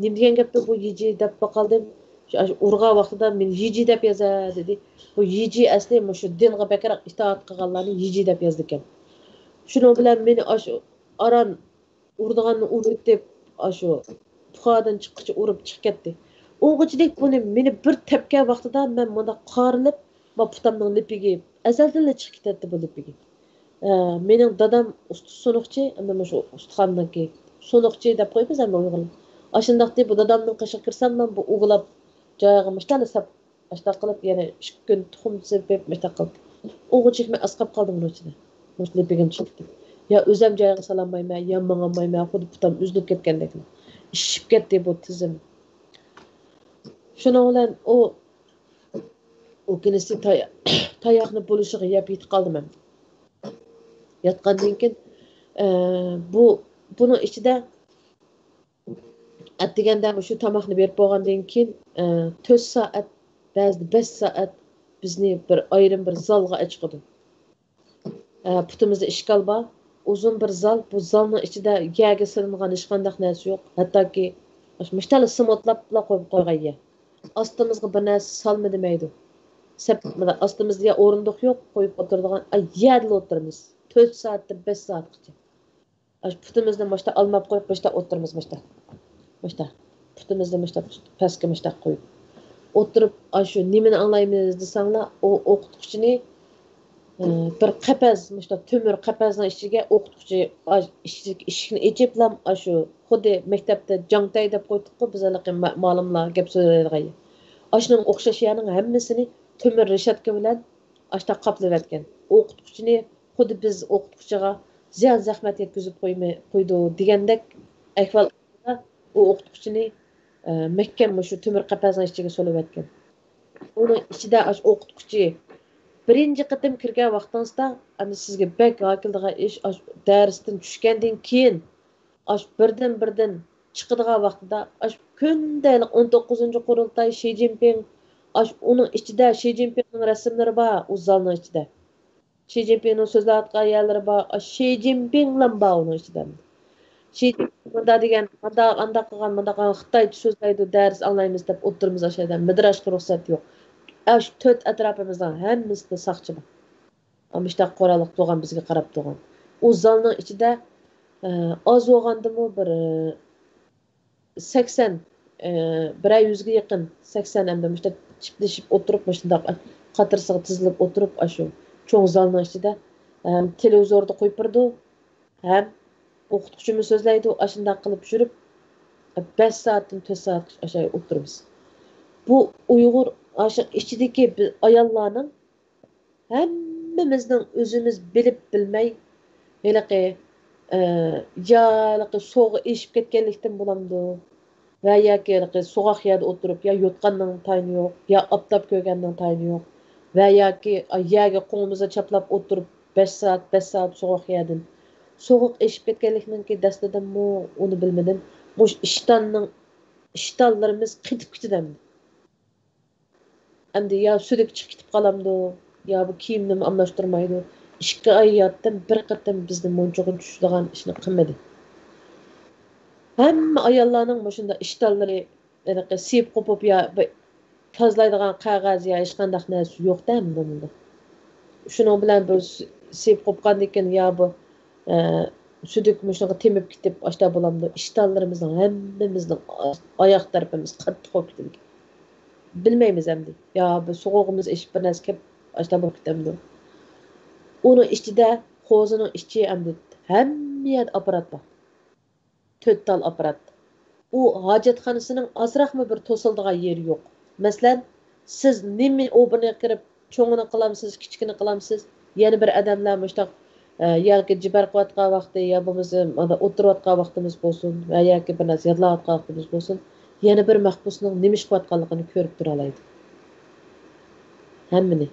نېمە دېگەن گەپتۇ بۇ يىجى دەپ باقالدىم. شۇ، ئاش ئۇرغان ۋاقتىدا مېنى يىجى دەپ يازە دېدى. بۇ يىجى ئەسلى مۇشۇ دىنغا بەكرەك ئىتائەت قىلغانلارنى يىجى دەپ يازىدىكەن. شۇنىڭ بىلەن مېنى ئاش ئاران ئۇرىدىغاننى ئۇرۇۋېتىپ، ئاشۇ پۇخادىن چىققىچە ئۇرۇپ چىقىپ كەتتى. ئۇنىڭغىچىلىك بۇنى مېنى بىر تەپكەن ۋاقتىدا مەن مۇنداق قارىلىپ، ما پۇتامنىڭ لىپىگى ئەزەلدىنلا چىقىپ كېتەتتى بۇ لىپىگى. ئە، مېنىڭ دادام ئۇستا سۇنۇقچى، ئەمدى مۇشۇ ئۇستىخاننىڭكى سۇنۇقچى دەپ قويىمىز ئەمدى ئۇيغۇرلار. ئاشۇنداقتى بۇ دادامنىڭ قېشىغا كىرسەملا بۇ ئۇگىلاپ جايىغا مۇشتانى سەپ ئاشتاق قىلىپ، يەنە ئىككى كۈن تۇخۇم سېپىپ، مۇشتاق قىلدى. ئۇغۇچىكمەن ئاسقاپ قالدىم ئۇنىڭ ئىچىدە. مۇشۇ لىپىگىم چىقتى. يا ئۆزەم جايىغا سالالمايمەن، يا ماڭالمايمەن، خۇددى پۇتام ئۈزۈلۈپ كەتكەندەك. ئىششىپ كەتتى بۇ تىزىم. شۇنىڭ بىلەن ئۇ، ئۇ كۈنىسى تاي-، تاياقنى بولۇشىغا يەپ يېتىپ قالدىم مەن. ياتقاندىن كېيىن، ئە، بۇ، بۇنىڭ ئىچىدە ئەتىگەندە مۇشۇ تاماقنى بېرىپ بولغاندىن كېيىن، ئە، تۆت سائەت، بەزىدە بەش سائەت بىزنى بىر ئايرىم بىر زالغا ئەچىقىدۇ. ئە، پۇتىمىزدا ئىشكال بار. ئۇزۇن بىر زال، بۇ زالنىڭ ئىچىدە يەرگە سېلىنغان ھېچقانداق نەرسە يوق. ھەتتاكى مۇشتەلا سىموتلاپلا قويۇپ قويغان يەر. ئاستىمىزغا بىر نەرسە سالما دېمەيدۇ. سەپ-، مانا ئاستىمىزدا يا ئورۇندۇق يوق، قويۇپ ئولتۇرىدىغان، ئە، يەردىلا ئولتۇرىمىز. تۆت سائەتتىن بەش سائەتقىچە. ئاشۇ پۇتىمىزنى مۇشتا ئالماپ قويۇپ، مۇشتا ئولتۇرىمىز، مۇشتا. مۇشتا. پۇتىمىزنى مۇشتا پەسكە مۇشتا قويۇپ. ئولتۇرۇپ، ئاشۇ نېمىنى ئاڭلايمىز دېسەڭلار، ئۇ ئوقۇتقۇچىنى، ئى، بىر قەپەس، مۇشتا تۆمۈر قەپەسنىڭ ئىچىگە ئوقۇتقۇچى ئاش-، ئىشىك-، ئىشىكنى ئېچىپلا، ئاشۇ خۇددى مەكتەپتە جاڭتەي دەپ قويدۇققۇ، بىز ھېلىقى ما-، مالىملار گەپ سۆزلەيدىغان يەر. ئاشۇنىڭ ئوخشاش يەرنىڭ ھەممىسىنى تۆمۈر رېشاتكا بىلەن ئاشتا قاپلىۋەتكەن. ئوقۇتقۇچىنى خۇددى بىز ئوقۇتقۇچىغا زىيان-زەخمەت يەتكۈزۈپ قويما-، قويدى دېگەندەك ئەھۋال ئالدىدا ئۇ ئوقۇتقۇچىنى، ئە، مەھكەم مۇشۇ تۆمۈر قەپەسنىڭ ئىچىگە سولىۋەتكەن. ئۇنىڭ ئىچىدە ئاشۇ ئوقۇتقۇچى بىرىنچى قېتىم كىرگەن ۋاقتىڭىزدا، ئەمدى سىزگە بەك ھاكىلىدىغان ئىش، ئاشۇ دەرستىن چۈشكەندىن كېيىن، ئاشۇ بىردىن-بىردىن چىقىدىغان ۋاقتىدا، ئاشۇ كۈندىلىك ئون توققۇزىنچى قۇرۇلتاي، شى جىنپىڭ، ئاشۇ ئۇنىڭ ئىچىدە شى جىنپىڭنىڭ رەسىملىرى بار، ئۇ زالنىڭ ئىچىدە. شى جىنپىڭنىڭ سۆزلەۋاتقان يەرلىرى بار. ئا، شى جىنپىڭلام بار ئۇنىڭ ئىچىدە. شى جىنپىڭ مۇنداق دېگەن، مۇنداق، ئانداق قىلغان، مۇنداق قىلغان، خىتايچە سۆزلەيدۇ، دەرس ئاڭلايمىز دەپ ئولتۇرىمىز ئاشۇ يەردە. مىدىراشقا رۇخسەت يوق. ئاشۇ تۆت ئەتراپىمىزنىڭ ھەممىسىدە ساقچى بار. مۇشتاق قوراللىق تۇرغان، بىزگە قاراپ تۇرغان. ئۇ زالنىڭ ئىچىدە، ئە، ئاز بولغاندىمۇ بىر، ئە، سەكسەن، ئى، بىرەر يۈزگە يېقىن، سەكسەن ئەمدى مۇشۇنداق چىپلىشىپ ئولتۇرۇپ، مۇشۇنداق قاتارسىغا تىزىلىپ ئولتۇرۇپ، ئاشۇ چوڭ زالنىڭ ئىچىدە، ھەم تېلېۋىزوردا قويۇپ بېرىدۇ، ھەم ئوقۇتقۇچىمۇ سۆزلەيدۇ. ئاشۇنداق قىلىپ يۈرۈپ، بەش سائەتتىن تۆت سائەتكىچە ئاشۇ ئولتۇرىمىز. بۇ ئۇيغۇر ئاشۇ ئىچىدىكى بىز ئاياللارنىڭ ھەممىمىزنىڭ ئۆزىمىز بىلىپ بىلمەي ھېلىقى، ئە، يا ھېلىقى سۇغا ئېشىپ كەتكەنلىكتىن بولامدۇ؟ ۋە ياكى ھېلىقى سوغۇق يەردە ئولتۇرۇپ، يا يوتقاننىڭ تايىنى يوق، يا ئاپتاپ كۆرگەننىڭ تايىنى يوق، ۋە ياكى يەرگە قوڭىمىزنى چاپلاپ ئولتۇرۇپ، بەش سائەت، بەش سائەت سوغۇق يەردىن. سوغۇق ئېشىپ كەتكەنلىكنىڭكى دەستىدىنمۇ ئۇنى بىلمىدىم. مۇشۇ ئىشتاننىڭ، ئىشتانلىرىمىز قېتىپ كېتىدۇ ئەمدى. ئەمدى يا سۈدۈك چىقىپ كېتىپ قالامدۇ، يا بۇ كىيىمنىمۇ ئالماشتۇرمايدۇ. ئىككى ئاي ياتتىم، بىر قېتىم بىزنى مۇنچىغا چۈشىدىغان ئىشنى قىلمىدى. ھەممە ئاياللارنىڭ مۇشۇنداق ئىشتانلىرى، ھېلىقى سىيىپ قوپۇپ يا بىر تازىلايدىغان قەغەز يا ھېچقانداق نەرسە يوق-دە، ئەمدى بۇندا. شۇنىڭ بىلەن بىر سىيىپ قوپقاندىن كېيىن يا بۇ، ئە، سۈدۈك مۇشۇنىڭغا تېمىپ كېتىپ، ئاشتا بولامدۇ؟ ئىشتانلىرىمىزنىڭ ھەممىمىزنىڭ ئاياق تەرىپىمىز قاتتىق بولۇپ كېتىدىكەن. بىلمەيمىز ئەمدى. يا بىر سوغۇقىمىز ئېشىپ، بىر نەرسە كەپ، ئاشتا بولۇپ كېتەمدۇ؟ ئۇنىڭ ئىچىدە، قوزىنىڭ ئىچى ئەمدى ھەممە يەردە ئاپپارات بار. تۆت تال ئاپپارات. ئۇ ھاجەتخانىسىنىڭ ئازراقمۇ بىر توسۇلىدىغان يېرى يوق. مەسىلەن، سىز نېمە ئوبورنىغا كىرىپ، چوڭىنى قىلامسىز، كىچىكىنى قىلامسىز، يەنە بىر ئادەملەر مۇشتاق، ئە، ياكى جىبەر قىلىۋاتقان ۋاقتى، يا بولمىسا مانا ئولتۇرۇۋاتقان ۋاقتىمىز بولسۇن ۋە ياكى بىر نەرسە يادلاۋاتقان ۋاقتىمىز بولسۇن، يەنە بىر مەھبۇسنىڭ نېمە ئىش قىلىۋاتقانلىقىنى كۆرۈپ تۇرالايدۇ. ھەممىنى.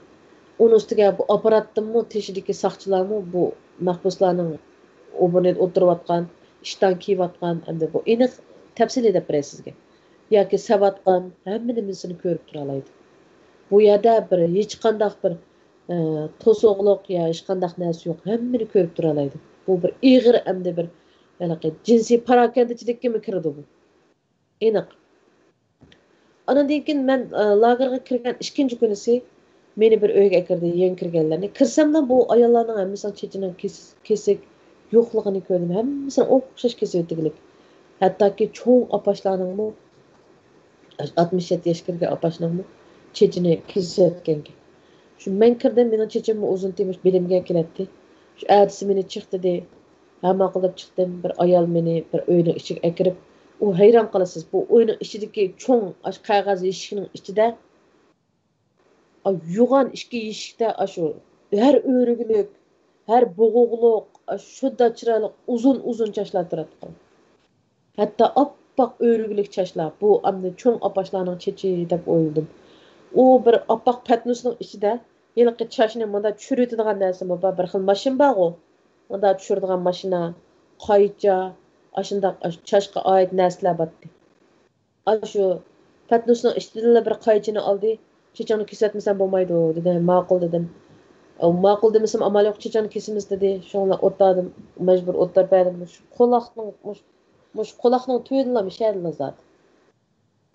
ئۇنىڭ ئۈستىگە بۇ ئاپپاراتتىنمۇ، تېشىدىكى ساقچىلارمۇ بۇ مەھبۇسلارنىڭ ئوبورنىدا ئولتۇرۇۋاتقان، ئىشتان كىيىۋاتقان، ئەمدى بۇ ئېنىق تەپسىلىي دەپ بېرەي سىزگە. ياكى سەۋاتقان، ھەممە نېمىسىنى كۆرۈپ تۇرالايدۇ. بۇ يەردە بىر ھېچقانداق بىر، ئە، توسۇقلۇق يا ھېچقانداق نەرسە يوق، ھەممىنى كۆرۈپ تۇرالايدۇ. بۇ بىر ئېغىر ئەمدى بىر ھېلىقى جىنسىي پاراكەندىچىلىككىمۇ كىرىدۇ بۇ. ئېنىق. ئانىڭدىن كېيىن مەن، ئە، لاگېرغا كىرگەن ئىككىنچى كۈنىسى مېنى بىر ئۆيگە ئەكىردى، يېڭى كىرگەنلەرنى. كىرسەملا بۇ ئاياللارنىڭ ھەممىسىنىڭ چېچىنىڭ كېس-، كېسىك يوقلۇقىنى كۆردۈم. ھەممىسىنىڭ ئوخشاش كېسىۋېتىكلىك. ھەتتاكى چوڭ ئاپاشلارنىڭمۇ، ئاتمىش يەتتە ياشقا كىرگەن ئاپاشنىڭمۇ چېچىنى كېسىۋەتكەنكەن. شۇ مەن كىردىم، مېنىڭ چېچىممۇ ئۇزۇن، مۇش بېلىمگە كېلەتتى. شۇ ئەتىسى مېنى چىق دېدى. ھە، ماقۇل دەپ چىقتىم. بىر ئايال مېنى بىر ئۆينىڭ ئىچىگە ئەكىرىپ، ئۇ ھەيران قالىسىز، بۇ ئۆينىڭ ئىچىدىكى چوڭ ئاشۇ قەغەز يەشىكنىڭ ئىچىدە ئا، يوغان ئىككى يەشىكتە ئاشۇ ھەر ئۆرۈگلۈك، ھەر بوغۇقلۇق، ئاشۇ شۇنداق چىرايلىق ئۇزۇن ئۇزۇن چاچلار تۇراتتى. ھەتتا ئاپئاق ئۆرۈگلۈك چاچلار. بۇ ئەمدى چوڭ ئاپاشلارنىڭ چېچى دەپ ئويلىدىم. ئۇ بىر ئاپئاق پەتنۇسنىڭ ئىچىدە ھېلىقى چاچنى مۇنداق چۈشۈرۈۋېتىدىغان نەرسىمۇ بار. بىر خىل ماشىنا بارغۇ. مۇنداق چۈشۈرىدىغان ماشىنا، قايچا، ئاشۇنداق، ئاشۇ چاچقا ئائىت نەرسىلەر بارتتى. ئاشۇ پەتنۇسنىڭ ئىچىدىنلا بىر قايچىنى ئالدى. «چېچىڭنى كېسىۋەتمىسەم بولمايدۇ» دېدى. «ماقۇل» دېدىم. «ئە، ماقۇل دېمىسەم ئامال يوق، چېچىڭنى كېسىمىز» دېدى. شۇڭلا ئولتۇردۇم، مەجبۇر ئولتۇرۇپ بەردىم. مۇشۇ قۇلاقنىڭ، مۇشۇ، مۇشۇ قۇلاقنىڭ تۈۋىدىنلا مۇشۇ يەردىلا زادى.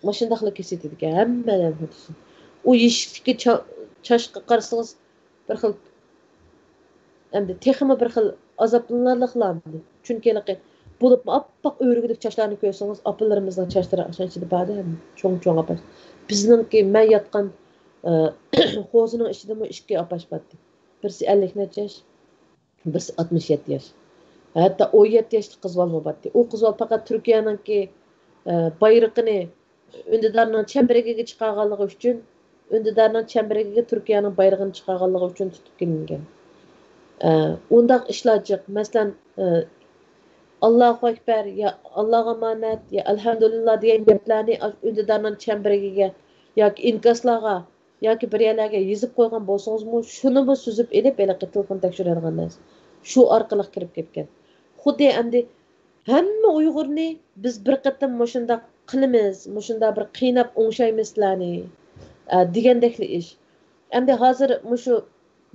مۇشۇنداقلا كېسىۋېتىدىكەن ھەممە ئادەم خۇددىسى. ئۇ يېشىكتىكى چا-، چاچقا قارىسىڭىز، بىر خىل، ئەمدى تېخىمۇ بىر خىل ئازابلىنارلىقلارمىدى. چۈنكى ھېلىقى بولۇپمۇ ئاپئاق ئۆرۈگلۈك چاچلارنى كۆرسىڭىز، ئاپىلىرىمىزنىڭ چاچلىرى ئاشۇنىڭ ئىچىدە بار-دە، ھەممە چوڭ-چوڭ ئاپا. بىزنىڭكى، مەن ياتقان، ئە، خوزىنىڭ ئىچىدىمۇ ئىككى ئاپاش بارتتى. بىرسى ئەللىك نەچچە ياش، بىرسى ئاتمىش يەتتە ياش. ھەتتا ئون يەتتە ياشلىق قىز بالىمۇ بارتتى. ئۇ قىز بالا پەقەت تۈركىيەنىڭكى، ئە، بايرىقىنى ئۈندىدارنىڭ چەمبىرىكىگە چىقارغانلىقى ئۈچۈن، ئۈندىدارنىڭ چەمبىرىكىگە تۈركىيەنىڭ بايرىقىنى چىقارغانلىقى ئچۈن تۇتۇپ كېلىنگەن. ئە، ئۇنداق ئىشلار جىق. مەسىلەن، ئە، «ئاللاھۇ ئەكبەر» يا «ئاللاغا ئامانەت» يا «ئەلھەمدۇلىللا» دېگەن گەپلەرنى ئاش-، ئۈندىدارنىڭ چەمبىرىكىگە ياكى ئىنكاسلارغا ياكى بىر يەرلەرگە يېزىپ قويغان بولسىڭىزمۇ، شۇنىمۇ سۈزۈپ ئېلىپ، ھېلىقى تېلېفون تەكشۈرىدىغان نەرسە. شۇ ئارقىلىق كىرىپ كەتكەن. خۇددى ئەمدى ھەممە ئۇيغۇرنى بىز بىر قېتىم مۇشۇنداق قىلىمىز، مۇشۇنداق بىر قىيناپ ئوڭشايمىز سىلەرنى، ئە، دېگەندەكلا ئىش. ئەمدى ھازىر مۇشۇ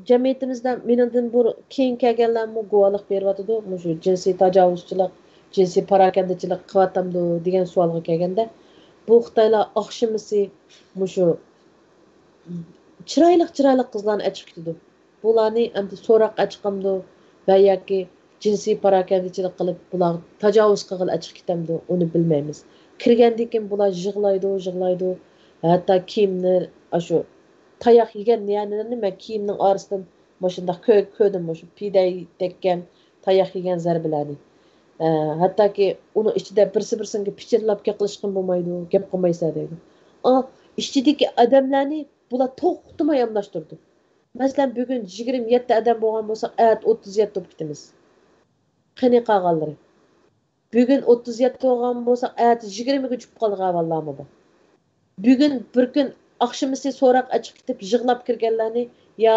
جەمئىيىتىمىزدە مېنىڭدىن بۇر-، كېيىن كەلگەنلەرمۇ گۇۋاھلىق بېرىۋاتىدۇ، مۇشۇ جىنسىي تاجاۋۇزچىلىق، جىنسىي پاراكەندىچىلىك قىلىۋاتامدۇ دېگەن سوئالغا كەلگەندە، بۇ خىتايلار ئاخشىمىسى مۇشۇ چىرايلىق، چىرايلىق قىزلارنى ئەچىقىپ كېتىدۇ. بۇلارنى ئەمدى سوراققا ئەچىقامدۇ ۋە ياكى جىنسىي پاراكەندىچىلىك قىلىپ، بۇلارغا تاجاۋۇز قىلغىلى ئەچىقىپ كېتەمدۇ، ئۇنى بىلمەيمىز. كىرگەندىن كېيىن بۇلار يىغلايدۇ، يىغلايدۇ. ھەتتا كىيىمنى، ئاشۇ تاياق يېگەن يەرلىرىنى مەن كىيىمنىڭ ئارىسىدىن مۇشۇنداق كۆ-، كۆردۈم، مۇشۇ پىدە تەگكەن، تاياق يېگەن زەربىلەرنى. ئە، ھەتتاكى ئۇنىڭ ئىچىدە بىرسى بىرسىگە پىچىرلاپ گەپ قىلىشقىمۇ بولمايدۇ، گەپ قىلمايسەن دەيدۇ. ئا، ئىچىدىكى ئادەملەرنى بۇلار توختىماي ئالماشتۇرىدۇ. مەسىلەن، بۈگۈن يىگىرمە يەتتە ئادەم بولغان بولساق، ئەتە ئوتتۇز يەتتە بولۇپ كېتىمىز. قېنى قالغانلىرى؟ بۈگۈن ئوتتۇز يەتتە بولغان بولساق، ئەتە يىگىرمىگە چۈشۈپ قالىدىغان ئەھۋاللارمۇ بار. بۈگۈن بىر كۈن ئاخشىمىسى سوراققا ئەچىقىپ كېتىپ يىغلاپ كىرگەنلەرنى يا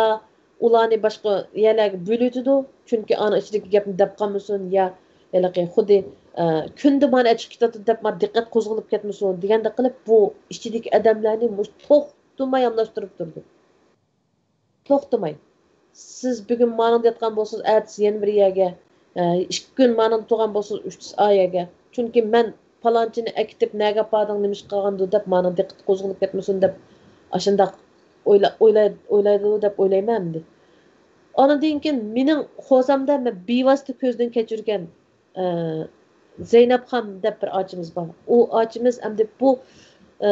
ئۇلارنى باشقا يەرلەرگە بۆلۈۋېتىدۇ، چۈنكى ئانىڭ ئىچىدىكى گەپنى دەپ قالمىسۇن، يا ھېلىقى خۇددى، ئە، كۈندە مانا ئەچىقىپ كېتىۋاتىدۇ دەپ، مانا دىققەت قوزغىلىپ كەتمىسۇن دېگەندەك قىلىپ، بۇ ئىچىدىكى ئادەملەرنى مۇشۇ توق توختىماي ئالماشتۇرۇپ تۇردۇم. توختىماي. سىز بۈگۈن مانىڭدا ياتقان بولسىڭىز، ئەتىسى يەنە بىر يەرگە، ئە، ئىككى كۈن مانىڭدا تۇرغان بولسىڭىز، ئۈچىسى ئا يەرگە. چۈنكى مەن پالانچىنى ئەكېتىپ، نەگە ئاپاردىڭ، نېمە ئىش قىلغاندۇ دەپ، مانىڭ دىققىتى قوزغىلىپ كەتمىسۇن دەپ، ئاشۇنداق ئويلا-، ئويلاي-، ئويلايدۇ دەپ ئويلايمەن ئەمدى. ئاندىن كېيىن مېنىڭ خوزامدا مەن بىۋاسىتە كۆزدىن كەچۈرگەن، ئە، زەينەپخان دەپ بىر ئاچىمىز بار. ئۇ ئاچىمىز ئەمدى بۇ، ئە،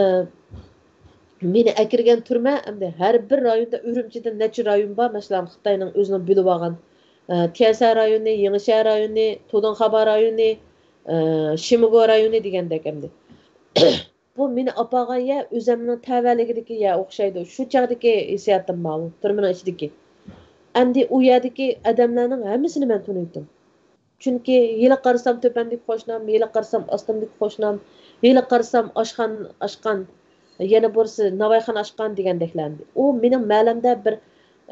مېنى ئەكىرگەن تۈرمە ئەمدى ھەر بىر رايوندا، ئۈرۈمچىدە نەچچە رايون بار، مەسىلەن، خىتاينىڭ ئۆزىنىڭ بۆلۈۋالغان، ئە، تيەنشەن رايونى، يېڭىشەن رايونى، تۇدۇڭخابا رايونى، ئە، شىمىگو رايونى دېگەندەك ئەمدى. بۇ مېنى ئاپارغان يەر ئۆزەمنىڭ تەۋەلىكىدىكى يەر ئوخشايدۇ. شۇ چاغدىكى ھېسسىياتىم ماۋۇ، تۈرمىنىڭ ئىچىدىكى. ئەمدى ئۇ يەردىكى ئادەملەرنىڭ ھەممىسىنى مەن تونۇيتتۇم. چۈنكى ھېلى قارىسام تۆپەمدىكى قوشنام، ھېلى قارىسام ئاستىمدىكى قوشنام، ھېلى قارىسام ئاشخانا ئاچقان، يەنە بىرسى ناۋايخانا ئاچقان دېگەندەكلەر ئەمدى. ئۇ مېنىڭ مەلەمدە بىر،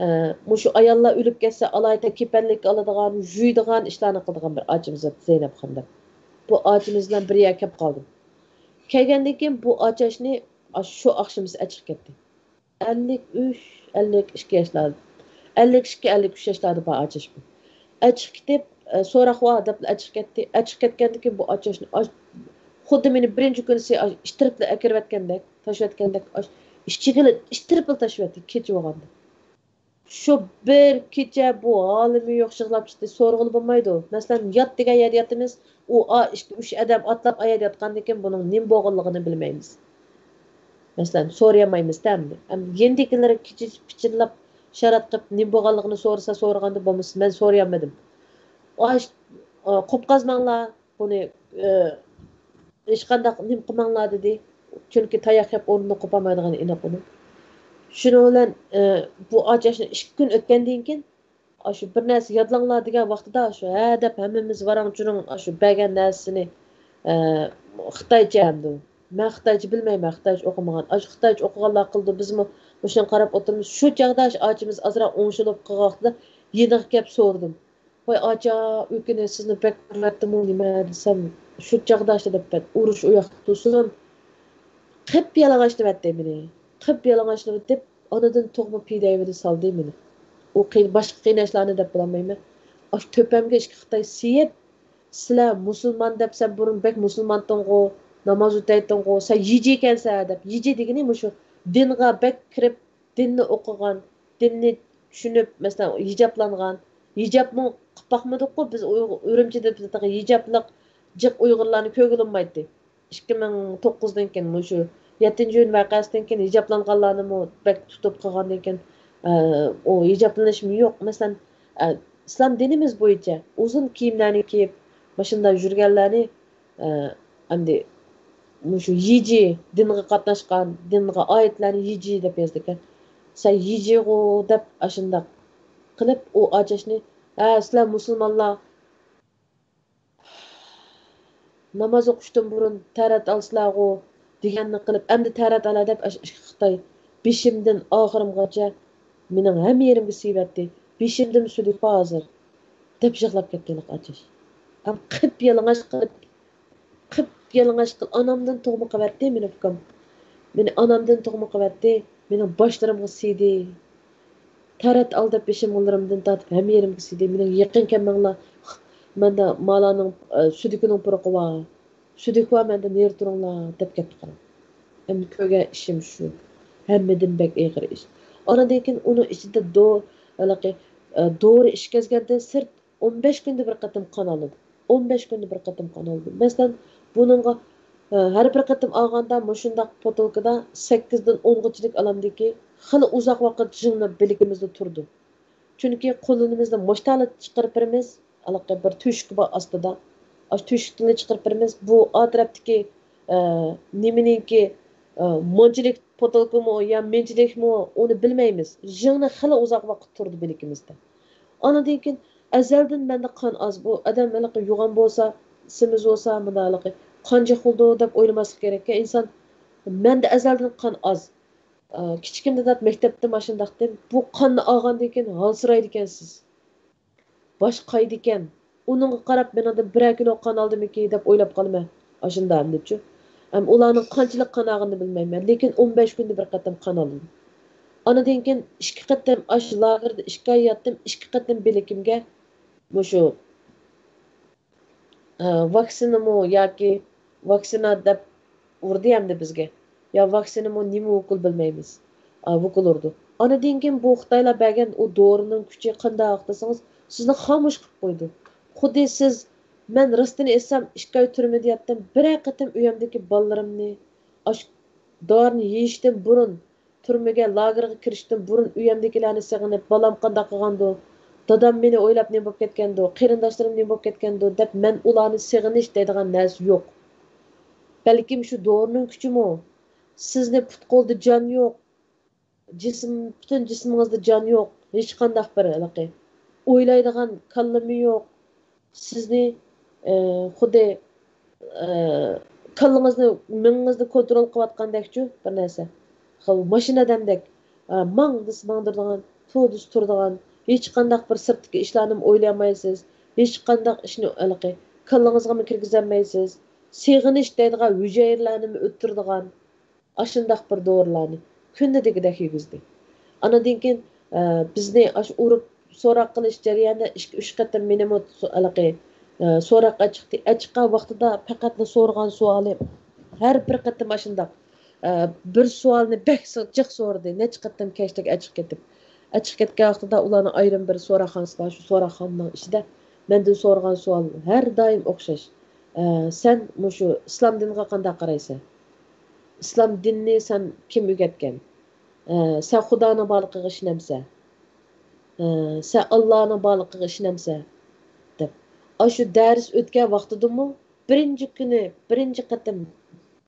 ئە، مۇشۇ ئاياللار ئۆلۈپ كەتسە، ئالاھىدە كېپەنلىك ئالىدىغان، يۇيىدىغان ئىشلارنى قىلىدىغان بىر ئاچىمىز ئىدى، زەينەپخان دەپ. بۇ ئاچىمىز بىلەن بىر يەرگە كەپ قالدىم. كەلگەندىن كېيىن بۇ ئاچاشنى ئاشۇ شۇ ئاخشىمىسى ئەچىقىپ كەتتى. ئەللىك ئۈچ، ئەللىك ئىككى ياشلاردا، ئەللىك ئىككى، ئەللىك ئۈچ ياشلاردا بار ئاچاش بۇ. ئەچىقىپ كېتىپ، ئە، سوراق ۋار دەپلا ئەچىقىپ كەتتى. ئەچىقىپ كەتكەندىن كېيىن بۇ ئاچاشنى ئاش-، خۇددى مېنى بىرىنچى كۈنىسى ئاش-، ئىتتىرىپلا ئەكىرىۋەتكەندەك، تاشلىۋەتكەندەك، ئاش-، ئىشىكىلا ئىتتىرىپلا تاشلىۋەتتى، كېچە بولغاندا. شۇ بىر كېچە بۇ ھالىمۇ يوق يىغلاپ چىقتى، سورىغىلى بولمايدۇ. مەسىلەن، يات دېگەن يەردە ياتىمىز، ئۇ ئا-، ئىككى، ئۈچ ئادەم ئاتلاپ ئاياغدا ياتقاندىن كېيىن بۇنىڭ نېمە بولغانلىقىنى بىلمەيمىز. مەسىلەن، سورىيالمايمىز ئەمدى. ئەم، يېنىدىكىلىرى كىچىك پىچىرلاپ، شارات قىلىپ، نېمە بولغانلىقىنى سورىسا سورىغاندا، بولمىسا مەن سورىيالمىدىم. ئاش-، ئا، قوپقازماڭلار، بۇنى، ئە، ھېچقانداق نېمە قىلماڭلار دېدى. چۈنكى تاياق يەپ ئورنىنى قوپالمايدىغىنى ئېنىق ئۇنىڭ. شۇنىڭ بىلەن، ئە، بۇ ئاچاشنى ئىككى كۈن ئۆتكەندىن كېيىن، ئاشۇ بىر نەرسە يادلاڭلار دېگەن ۋاقتىدا، شۇ ھە دەپ ھەممىمىز ۋاراڭ-چۇرۇڭ ئاشۇ بەرگەن نەرسىسىنى، ئە، خىتايچە ئەمدى. مەن خىتايچە بىلمەيمەن، خىتايچە ئوقۇمىغان. ئاشۇ خىتايچە ئوقۇغانلار قىلىدۇ، بىزمۇ مۇشۇنى قاراپ ئولتۇرىمىز. شۇ چاغدا ئاشۇ ئاچىمىز ئازراق ئوڭشىلىپ قالغان ۋاقتىدا يېنىغا كەپ سورىدىم. ۋاي ئاچا، ئۆكۈنۈپ سىزنى بەك ئۇرۇۋەتتىمۇ نېمە دېسەم، شۇ چاغدا ئاشۇ دەپ بەت، ئۇرۇش ئۇ ياقتا تۇرسۇن. قىپيالىڭاچ دەۋەتتى مېنى. قىپيالىڭاچ دەۋېتىپ، ئانىدىن تۇغما پىدەيۋىدە سالدى مېنى. ئۇ قىي-، باشقا قىيناشلارنى دەپ بولالمايمەن. ئاشۇ تۆپەمگە ئىككى خىتاي سىيىپ، سىلەر مۇسۇلمان دەپ، سەن بۇرۇن بەك مۇسۇلمانتىڭغۇ، ناماز ئۆتەيتىڭغۇ، سەن يىجى ئىكەنسەن دەپ، يىجى دېگىنى مۇشۇ دىنغا بەك كىرىپ، دىننى ئوقۇغان، دىننى چۈشىنىپ، مەسىلەن، ھىجابلانغان. ھىجابمۇ قىلىپ باقمىدۇققۇ بىز ئۇيغۇر-، ئۈرۈمچىدە بىز تېخى ھىجابلىق جىق ئۇيغۇرلارنى كۆرگىلى بولمايتتى. ئىككى مىڭ توققۇزدىن كېيىن، مۇشۇ يەتتىنچى ئىيۇن ۋەقەسىدىن كېيىن ھىجابلانغانلارنىمۇ بەك تۇتۇپ قىلغاندىن كېيىن، ئە، ئۇ ھىجابلىنىشمۇ يوق. مەسىلەن، ئە، ئىسلام دىنىمىز بويىچە ئۇزۇن كىيىملەرنى كىيىپ، مۇشۇنداق يۈرگەنلەرنى، ئە، ئەمدى مۇشۇ يىجى، دىنغا قاتناشقان، دىنغا ئائىتلەرنى يىجى دەپ يازىدىكەن. سەن يىجىغۇ دەپ ئاشۇنداق قىلىپ، ئۇ ئاچاشنى، ھە، سىلەر مۇسۇلمانلار ناماز ئوقۇشتىن بۇرۇن تەرەت ئالسىلەرغۇ دېگەننى قىلىپ، ئەمدى تەرەت ئالە دەپ ئاشۇ ئىككى خىتاي بېشىمدىن ئاخىرىمغىچە مېنىڭ ھەممە يېرىمگە سىيىۋەتتى. بېشىمدىمۇ سۈدۈك بار ھازىر، دەپ يىغلاپ كەتتى ھېلىقى ئاچاش. ھەم قىپيالىڭاچ قىلىپ، قىپيالىڭاچ قىل-، ئانامدىن تۇغما قىلىۋەتتى مېنى ئۇكام. مېنى ئانامدىن تۇغما قىلىۋەتتى. مېنىڭ باشلىرىمغا سىيدى. تەرەت ئال دەپ بېشىمغا، تارتىپ ھەممە يېرىمگە سىيدى. مېنىڭ يېقىن كەلمەڭلار. مەندە مالانىڭ، ئە، سۈدۈكىنىڭ پۇرىقى بار. سۈدۈك بار مەندە، نېرى تۇرۇڭلار دەپ كەتتى قاراڭ. ئەمدى كۆرگەن ئىشىم شۇ. ھەممىدىن بەك ئېغىر ئىش. ئانىدىن كېيىن ئۇنىڭ ئىچىدە دو-، ھېلىقى، ئە، دورا ئىچكەزگەندىن سىرت ئون بەش كۈندە بىر قېتىم قان ئالىدۇ. ئون بەش كۈندە بىر قېتىم قان ئالىدۇ. مەسىلەن، بۇنىڭغا، ئە، ھەر بىر قېتىم ئالغاندا مۇشۇنداق پوتۇلكىدا سەككىزدىن ئونغىچىلىك ئالامدىكى خېلى ئۇزاق ۋاقىت جىڭنە بىلىكىمىزدە تۇرىدۇ. چۈنكى قولىمىزنى مۇشتالىدا چىقىرىپ بېرىمىز، ھېلىقى بىر تۆشۈكى بار ئاستىدا. ئاشۇ تۆشۈكتىن چىقىرىپ بېرىمىز. بۇ ئا تەرەپتىكى، ئە، نېمىنىڭكى، ئە، مۇنچىلىك پوتۇلكىمۇ يا مۇنچىلىكمۇ، ئۇنى بىلمەيمىز. جىڭنە خېلى ئۇزاق ۋاقىت تۇرىدۇ بىلىكىمىزدە. ئانىدىن كېيىن ئەزەلدىن مەندە قان ئاز. بۇ ئادەم ھېلىقى يوغان بولسا، سېمىز بولسا، مۇنداق ھېلىقى قان جىق بولىدۇ دەپ ئويلىماسلىق كېرەككەن ئىنسان. مەندە ئەزەلدىن قان ئاز. ئە، كىچىكىمدە دەپ مەكتەپتە ماشىنىداقتىن، بۇ قاننى ئالغاندىن كېيىن ھالسىرايدىكەنسىز. باش قايىدىكەن. ئۇنىڭغا قاراپ مېنىڭدىن بىرەر كىلو قان ئالدىمىكى دەپ ئويلاپ قالىمەن. ئاشۇنداق ئەمدىچۇ. ھەم ئۇلارنىڭ قانچىلىك قانالغىنىنى بىلمەيمەن، لېكىن ئون بەش كۈندە بىر قېتىم قانالدىم. ئاندىن كېيىن ئىككى قېتىم ئاشۇ لاگېردا ئىككى ئاي ياتتىم، ئىككى قېتىم بىلىكىمگە مۇشۇ، ئە، ۋاكسىنىمۇ ياكى ۋاكسىنا دەپ ئۇردى ئەمدى بىزگە. يا ۋاكسىنىمۇ نېمە ئوكۇل بىلمەيمىز. ئا، ئوكۇل ئۇردى. ئاندىن كېيىن بۇ خىتايلار بەرگەن ئۇ دورىنىڭ كۈچى قانداق دېسىڭىز، سىزنى خامۇش قىلىپ قويىدۇ. خۇددى سىز، مەن راستىنى ئېيتسام، ئىككى ئاي تۈرمىدە ياتتىم. بىرەر قېتىم ئۆيۈمدىكى بالىلىرىمنى، ئاشۇ دورىنى يېيىشتىن بۇرۇن، تۈرمىگە، لاگېرغا كىرىشتىن بۇرۇن ئۆيۈمدىكىلەرنى سېغىنىپ، بالام قانداق قىلغاندۇ؟ دادام مېنى ئويلاپ نېمە بولۇپ كەتكەندۇ؟ قېرىنداشلىرىم نېمە بولۇپ كەتكەندۇ؟ دەپ مەن ئۇلارنى سېغىنىش دەيدىغان نەرسە يوق. بەلكىم شۇ دورىنىڭ كۈچىمۇ؟ سىزنى پۇت-قولدا جان يوق، جىسىم، پۈتۈن جىسمىڭىزدا جان يوق، ھېچقانداق بىر ھېلىقى ئويلايدىغان كاللىمۇ يوق. سىزنى، ئە، خۇددى، ئە، كاللىڭىزنى، مېڭىڭىزنى كونترول قىلىۋاتقاندەكچۇ بىر نەرسە. خۇ-، ماشىنا ئادەمدەك، ئە، ماڭ دېسە ماڭدۇرىدىغان، تۇر دېسە تۇرىدىغان، ھېچقانداق بىر سىرتتىكى ئىشلارنىمۇ ئويلىيالمايسىز، ھېچقانداق ئىشنى ھېلىقى كاللىڭىزغىمۇ كىرگۈزەلمەيسىز، سېغىنىش دەيدىغان ھۈجەيرىلەرنىمۇ ئۆتتۈرىدىغان، ئاشۇنداق بىر دورىلارنى كۈندە دېگۈدەك يېگۈزدى. ئاندىن كېيىن، ئە، بىزنى ئاشۇ ئۇرۇپ سوراق قىلىش جەريانىدا ئىككى، ئۈچ قېتىم مېنىمۇ سو-، ھېلىقى، ئە، سوراققا چىقتى. ئەچىققان ۋاقتىدا پەقەتلا سورىغان سوئالى، ھەر بىر قېتىم ئاشۇنداق، ئە، بىر سوئالنى بەك سى-، جىق سورىدى. نەچچە قېتىم كەچتە ئەچىقىپ كېتىپ. ئەچىقىپ كەتكەن ۋاقتىدا ئۇلارنىڭ ئايرىم بىر سوراقخانىسى بار. شۇ سوراقخانىنىڭ ئىچىدە مەندىن سورىغان سوئال ھەر دائىم ئوخشاش. ئە، سەن مۇشۇ ئىسلام دىنىغا قانداق قارايسەن؟ ئىسلام دىنىنى سەن كىم ئۆگەتكەن؟ ئە، سەن خۇدانىڭ بارلىقىغا ئىشىنەمسەن؟ ئە، سەن ئاللانىڭ بارلىقىغا ئىشىنەمسەن؟ دەپ. ئاشۇ دەرس ئۆتكەن ۋاقتىدىمۇ بىرىنچى كۈنى، بىرىنچى قېتىم،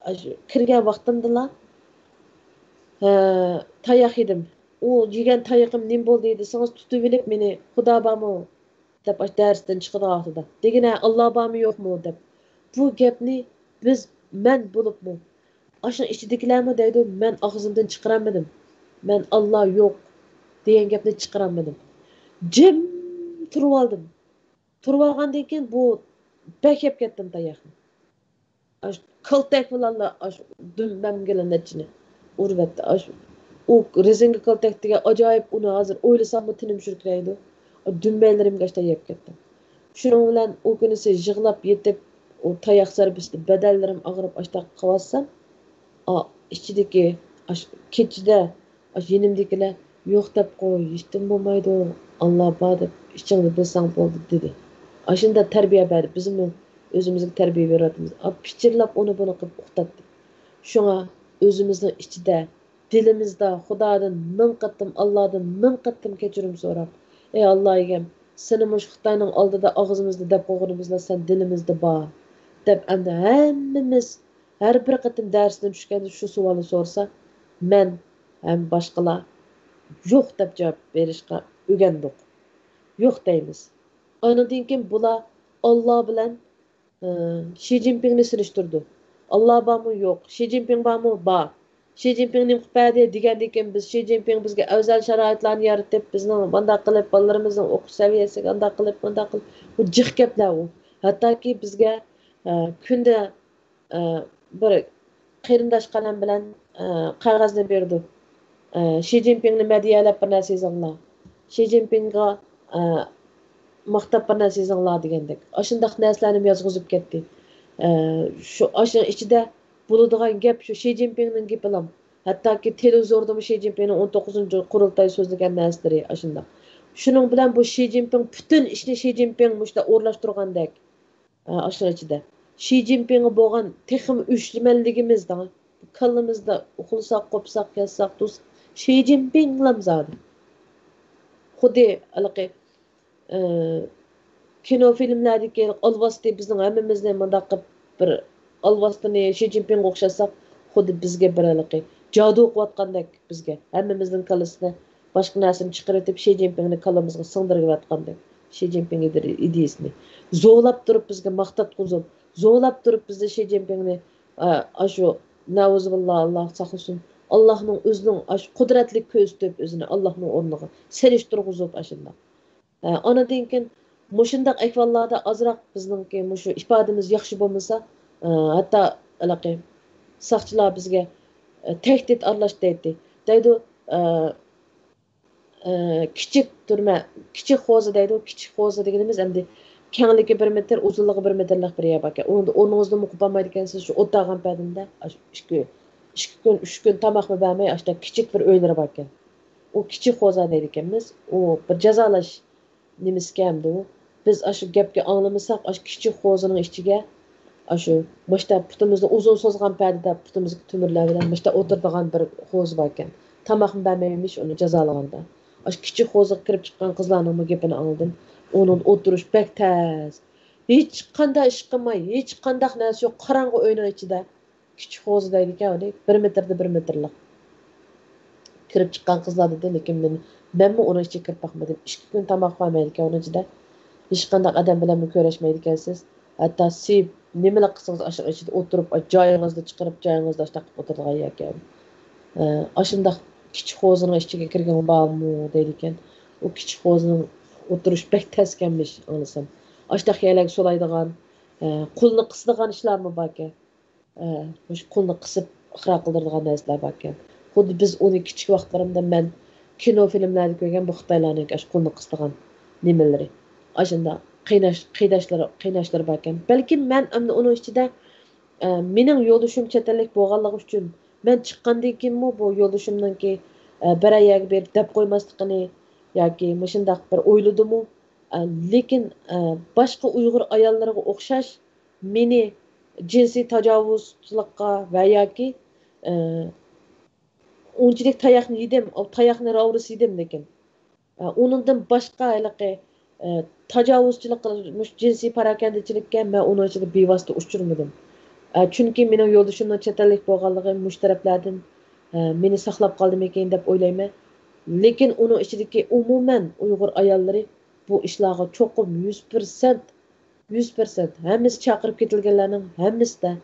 ئاشۇ كىرگەن ۋاقتىمدىلا، ئە، تاياق يېدىم. ئۇ يېگەن تايىقىم نېمە بولدى دېسىڭىز، تۇتۇۋېلىپ مېنى، «خۇدا بارمۇ؟» دەپ، ئاشۇ دەرستىن چىقىدىغان ۋاقتىدا. دېگىنە، «ئاللا بارمۇ يوقمۇ؟» دەپ. بۇ گەپنى بىز، مەن بولۇپمۇ، ئاشۇنىڭ ئىچىدىكىلەرمۇ دەيدۇ، مەن ئاغزىمدىن چىقىرالمىدىم. مەن «ئاللا يوق» دېگەن گەپنى چىقىرالمىدىم. جىم تۇرۇۋالدىم. تۇرۇۋالغاندىن كېيىن بۇ بەك يەپ كەتتىم تاياقنى. ئاشۇ كالتەك بىلەنلا ئاشۇ دۈمبەمگىلا نەچچىنى ئۇرۇۋەتتى. ئاشۇ ئۇ رېزىنكا كالتەك دېگەن ئاجايىپ، ئۇنى ھازىر ئويلىساممۇ تېنىم شۈركىرەيدۇ. دۈمبەيلىرىمگە ئاشۇنداق يەپ كەتتى. شۇنىڭ بىلەن ئۇ كۈنىسى يىغلاپ يېتىپ، ئۇ تاياق زەربىسىدە بەدەنلىرىم ئاغرىپ ئاشۇنداق قىلىۋاتسام، ئا، ئىچىدىكى ئاشۇ كېچىدە ئاشۇ يېنىمدىكىلەر، «يوق دەپ قوي، ھېچنېمە بولمايدۇ، ئاللا بار دەپ ئىچىڭدە بىلسەڭ بولدى» دېدى. ئاشۇنداق تەربىيە بەردى. بىزمۇ ئۆزىمىزگە تەربىيە بېرىۋاتىمىز. ئا، پىچىرلاپ ئۇنى بۇنى قىلىپ ئۇخلاتتى. شۇڭا ئۆزىمىزنىڭ ئىچىدە، دىلىمىزدا خۇدادىن مىڭ قېتىم، ئاللادىن مىڭ قېتىم كەچۈرۈم سوراپ، «ئەي ئاللا ئىگەم، سېنى مۇشۇ خىتاينىڭ ئالدىدا ئاغزىمىزدا دەپ قويغىنىمىزلا سەن دىلىمىزدا بار» دەپ، ئەمدى ھەممىمىز ھەر بىر قېتىم دەرستىن چۈشكەندە شۇ سوئالنى سورىسا، مەن ھەم باشقىلار «يوق» دەپ جاۋاب بېرىشقا ئۆگەندۇق. «يوق» دەيمىز. ئاندىن كېيىن بۇلار ئاللا بىلەن، ئى، شى جىنپىڭنى سېلىشتۇرىدۇ. «ئاللا بارمۇ؟ يوق. شى جىنپىڭ بارمۇ؟» «بار.» «شى جىنپىڭ نېمە قىلىپ بەردى؟» دېگەندىن كېيىن، «بىز شى جىنپىڭ بىزگە ئەۋزەل شارائىتلارنى يارىتىپ، بىزنىڭ مانداق قىلىپ، بالىلىرىمىزنىڭ ئوقۇش سەۋىيەسىگە ئانداق قىلىپ، مانداق قىلىپ»، بۇ جىق گەپلەر ئۇ. ھەتتاكى بىزگە، ئە، كۈندە ئە، بىر قېرىنداش قەلەم بىلەن، ئە، قەغەزنى بېرىدۇ. ئە، «شى جىنپىڭنى مەدھىيەلەپ بىر نەرسە يېزىڭلار. شى جىنپىڭغا، ئە، ماختاپ بىر نەرسە يېزىڭلار» دېگەندەك. ئاشۇنداق نەرسىلەرنى يازغۇزۇپ كەتتى. ئە، شۇ، ئاشۇنىڭ ئىچىدە بولىدىغان گەپ شۇ شى جىنپىڭنىڭ گېپىلا. ھەتتاكى تېلېۋىزوردىمۇ شى جىنپىڭنىڭ ئون توققۇزىنچى قۇرۇلتاي سۆزلىگەن نەرسىلىرى ئاشۇنداق. شۇنىڭ بىلەن بۇ شى جىنپىڭ پۈتۈن ئىشنى شى جىنپىڭ مۇشۇنداق ئورۇنلاشتۇرغاندەك. ئاشۇنىڭ ئىچىدە شى جىنپىڭغا بولغان تېخىمۇ ئۆچمەنلىكىمىز دەڭ. كاللىمىزدا ئۇخلىساق، قوپساق، ياتساق، تۇرساق، شى جىنپىڭلام زادى. خۇددى ھېلىقى، ئى، كىنو فىلىملەردىكى ئالۋاستى بىزنىڭ ھەممىمىزنى مۇنداق قىلىپ بىر ئالۋاستىنى شى جىنپىڭغا ئوخشاتساق، خۇددى بىزگە بىر ھېلىقى جادۇ قىلىۋاتقاندەك بىزگە. ھەممىمىزنىڭ كاللىسىنى باشقا نەرسىنى چىقىرىۋېتىپ، شى جىنپىڭنى كاللىمىزغا سىڭدۈرۈۋاتقاندەك. شى جىنپىڭ ئىدى-، ئىدىيىسىنى زورلاپ تۇرۇپ بىزگە ماختاتقۇزۇپ، زورلاپ تۇرۇپ بىزنى شى جىنپىڭنى، ئا، ئاشۇ، نەئۇزۇبىللا، ئاللا ساقلىسۇن، ئاللانىڭ ئۆزىنىڭ ئاشۇ قۇدرەتلىك كۆرسىتىپ ئۆزىنى ئاللانىڭ ئورنىغا سېلىشتۇرغۇزۇپ ئاشۇنداق. ئە، ئاندىن كېيىن مۇشۇنداق ئەھۋاللاردا ئازراق بىزنىڭكى مۇشۇ ئىپادىمىز ياخشى بولمىسا، ئە، ھەتتا ھېلىقى ساقچىلار بىزگە، ئە، تەھدىت ئارىلاش دەيتتى. دەيدۇ، ئە، ئە، كىچىك تۈرمە، كىچىك خوزا دەيدۇ. كىچىك خوزا دېگىنىمىز ئەمدى كەڭلىكى بىر مېتىر، ئۇزۇنلۇقى بىر مېتىرلىق بىر يەر باركەن. ئۇنىڭدا ئورنىڭىزدىن قوپالمايدىكەنسىز، شۇ ئولتۇرغان پەدىدە ئىككى، ئىككى كۈن، ئۈچ كۈن تاماقمۇ بەرمەي، ئاشۇنداق كىچىك بىر ئۆيلىرى باركەن. ئۇ كىچىك خوزا دەيدىكەنمىز. ئۇ بىر جازالاش نېمىسىكەن ئەمدى ئۇ؟ بىز ئاشۇ گەپكە ئاڭلىمىساق، ئاشۇ كىچىك خوزىنىڭ ئىچىگە، ئاشۇ مۇشتا پۇتىمىزنى ئۇزۇن سوزغان پەدىدە پۇتىمىزغا تۆمۈرلەر بىلەن مۇشتا ئولتۇرىدىغان بىر خوزا باركەن. تاماقمۇ بەرمەيمىش ئۇنى جازالىغاندا. ئاشۇ كىچىك خوزىغا كىرىپ چىققان قىزلارنىڭمۇ گېپىنى ئاڭلىدىم. ئۇنىڭدا ئولتۇرۇش بەك تەس. ھېچقانداق ئىش قىلماي، ھېچقانداق نەرسە يوق، قاراڭغۇ ئۆينىڭ ئىچىدە. كىچىك خوزا دەيدىكەن ئۇنى، بىر مېتىردە بىر مېتىرلىق. كىرىپ چىققان قىزلار دېدى، لېكىن مەن، مەنمۇ ئۇنىڭ ئىچىگە كىرىپ باقمىدىم. ئىككى كۈن تاماق بەرمەيدىكەن ئۇنىڭ ئىچىدە. ھېچقانداق ئادەم بىلەنمۇ كۆرۈشمەيدىكەنسىز. ھەتتا سىيىپ، نېمىلا قىلسىڭىز ئاشۇنىڭ ئىچىدە ئولتۇرۇپ، جايىڭىزنى چىقىرىپ، جايىڭىزدا ئاشۇنداق قىلىپ ئولتۇرىدىغان يەركەن. ئە، ئاشۇنداق كىچىك خوزىنىڭ ئىچىگە كىرگەن بارمۇ دەيدىكەن. ئۇ كىچىك خوزىنىڭ ئولتۇرۇش بەك تەسكەنمىش، ئاڭلىسام. ئاشۇنداق يەرلەرگە سولايدىغان، ئە، قولنى قىسىدىغان ئىشلارمۇ باركەن. ئە، مۇشۇ قولنى قىسىپ ئىقرار قىلدۇرىدىغان نەرسىلەر باركەن. خۇددى بىز ئۇنى كىچىك ۋاقىتلىرىمدا مەن كىنو فىلىملەردە كۆرگەن بۇ خىتايلارنىڭكى ئاشۇ قولنى قىسىدىغان نېمىلىرى. ئاشۇنداق قىيناش-، قىيناشلىرى، قىيناشلىرى باركەن. بەلكىم مەن ئەمدى ئۇنىڭ ئىچىدە، ئە، مېنىڭ يولدىشىم چەت ئەللىك بولغانلىقى ئۈچۈن، مەن چىققاندىن كېيىنمۇ بۇ يولدىشىمنىڭكى، ئە، بىرەر يەرگە بېرىپ دەپ قويماسلىقىنى ياكى مۇشۇنداق بىر ئويلىدىمۇ؟ ئە، لېكىن، ئە، باشقا ئۇيغۇر ئاياللىرىغا ئوخشاش مېنى جىنسىي تاجاۋۇزچىلىققا ۋە ياكى، ئە، ئۇنچىلىك تاياقنى يېدىم، ئۇ تاياقنى راۋۇرۇس يېدىم، لېكىن، ئە، ئۇنىڭدىن باشقا ھېلىقى، ئە، تاجاۋۇزچىلىق، مۇشۇ جىنسىي پاراكەندىچىلىككە مەن ئۇنىڭ ئىچىدە بىۋاسىتە ئۇچرىمىدىم. ئە، چۈنكى مېنىڭ يولدىشىمنىڭ چەت ئەللىك بولغانلىقى مۇشۇ تەرەپلەردىن، ئە، مېنى ساقلاپ قالدىمىكىن دەپ ئويلايمەن. لېكىن ئۇنىڭ ئىچىدىكى ئومۇمەن ئۇيغۇر ئاياللىرى بۇ ئىشلارغا چوقۇم يۈز پىرسەنت، يۈز پىرسەنت ھەممىسى چاقىرىپ كېتىلگەنلەرنىڭ ھەممىسىدە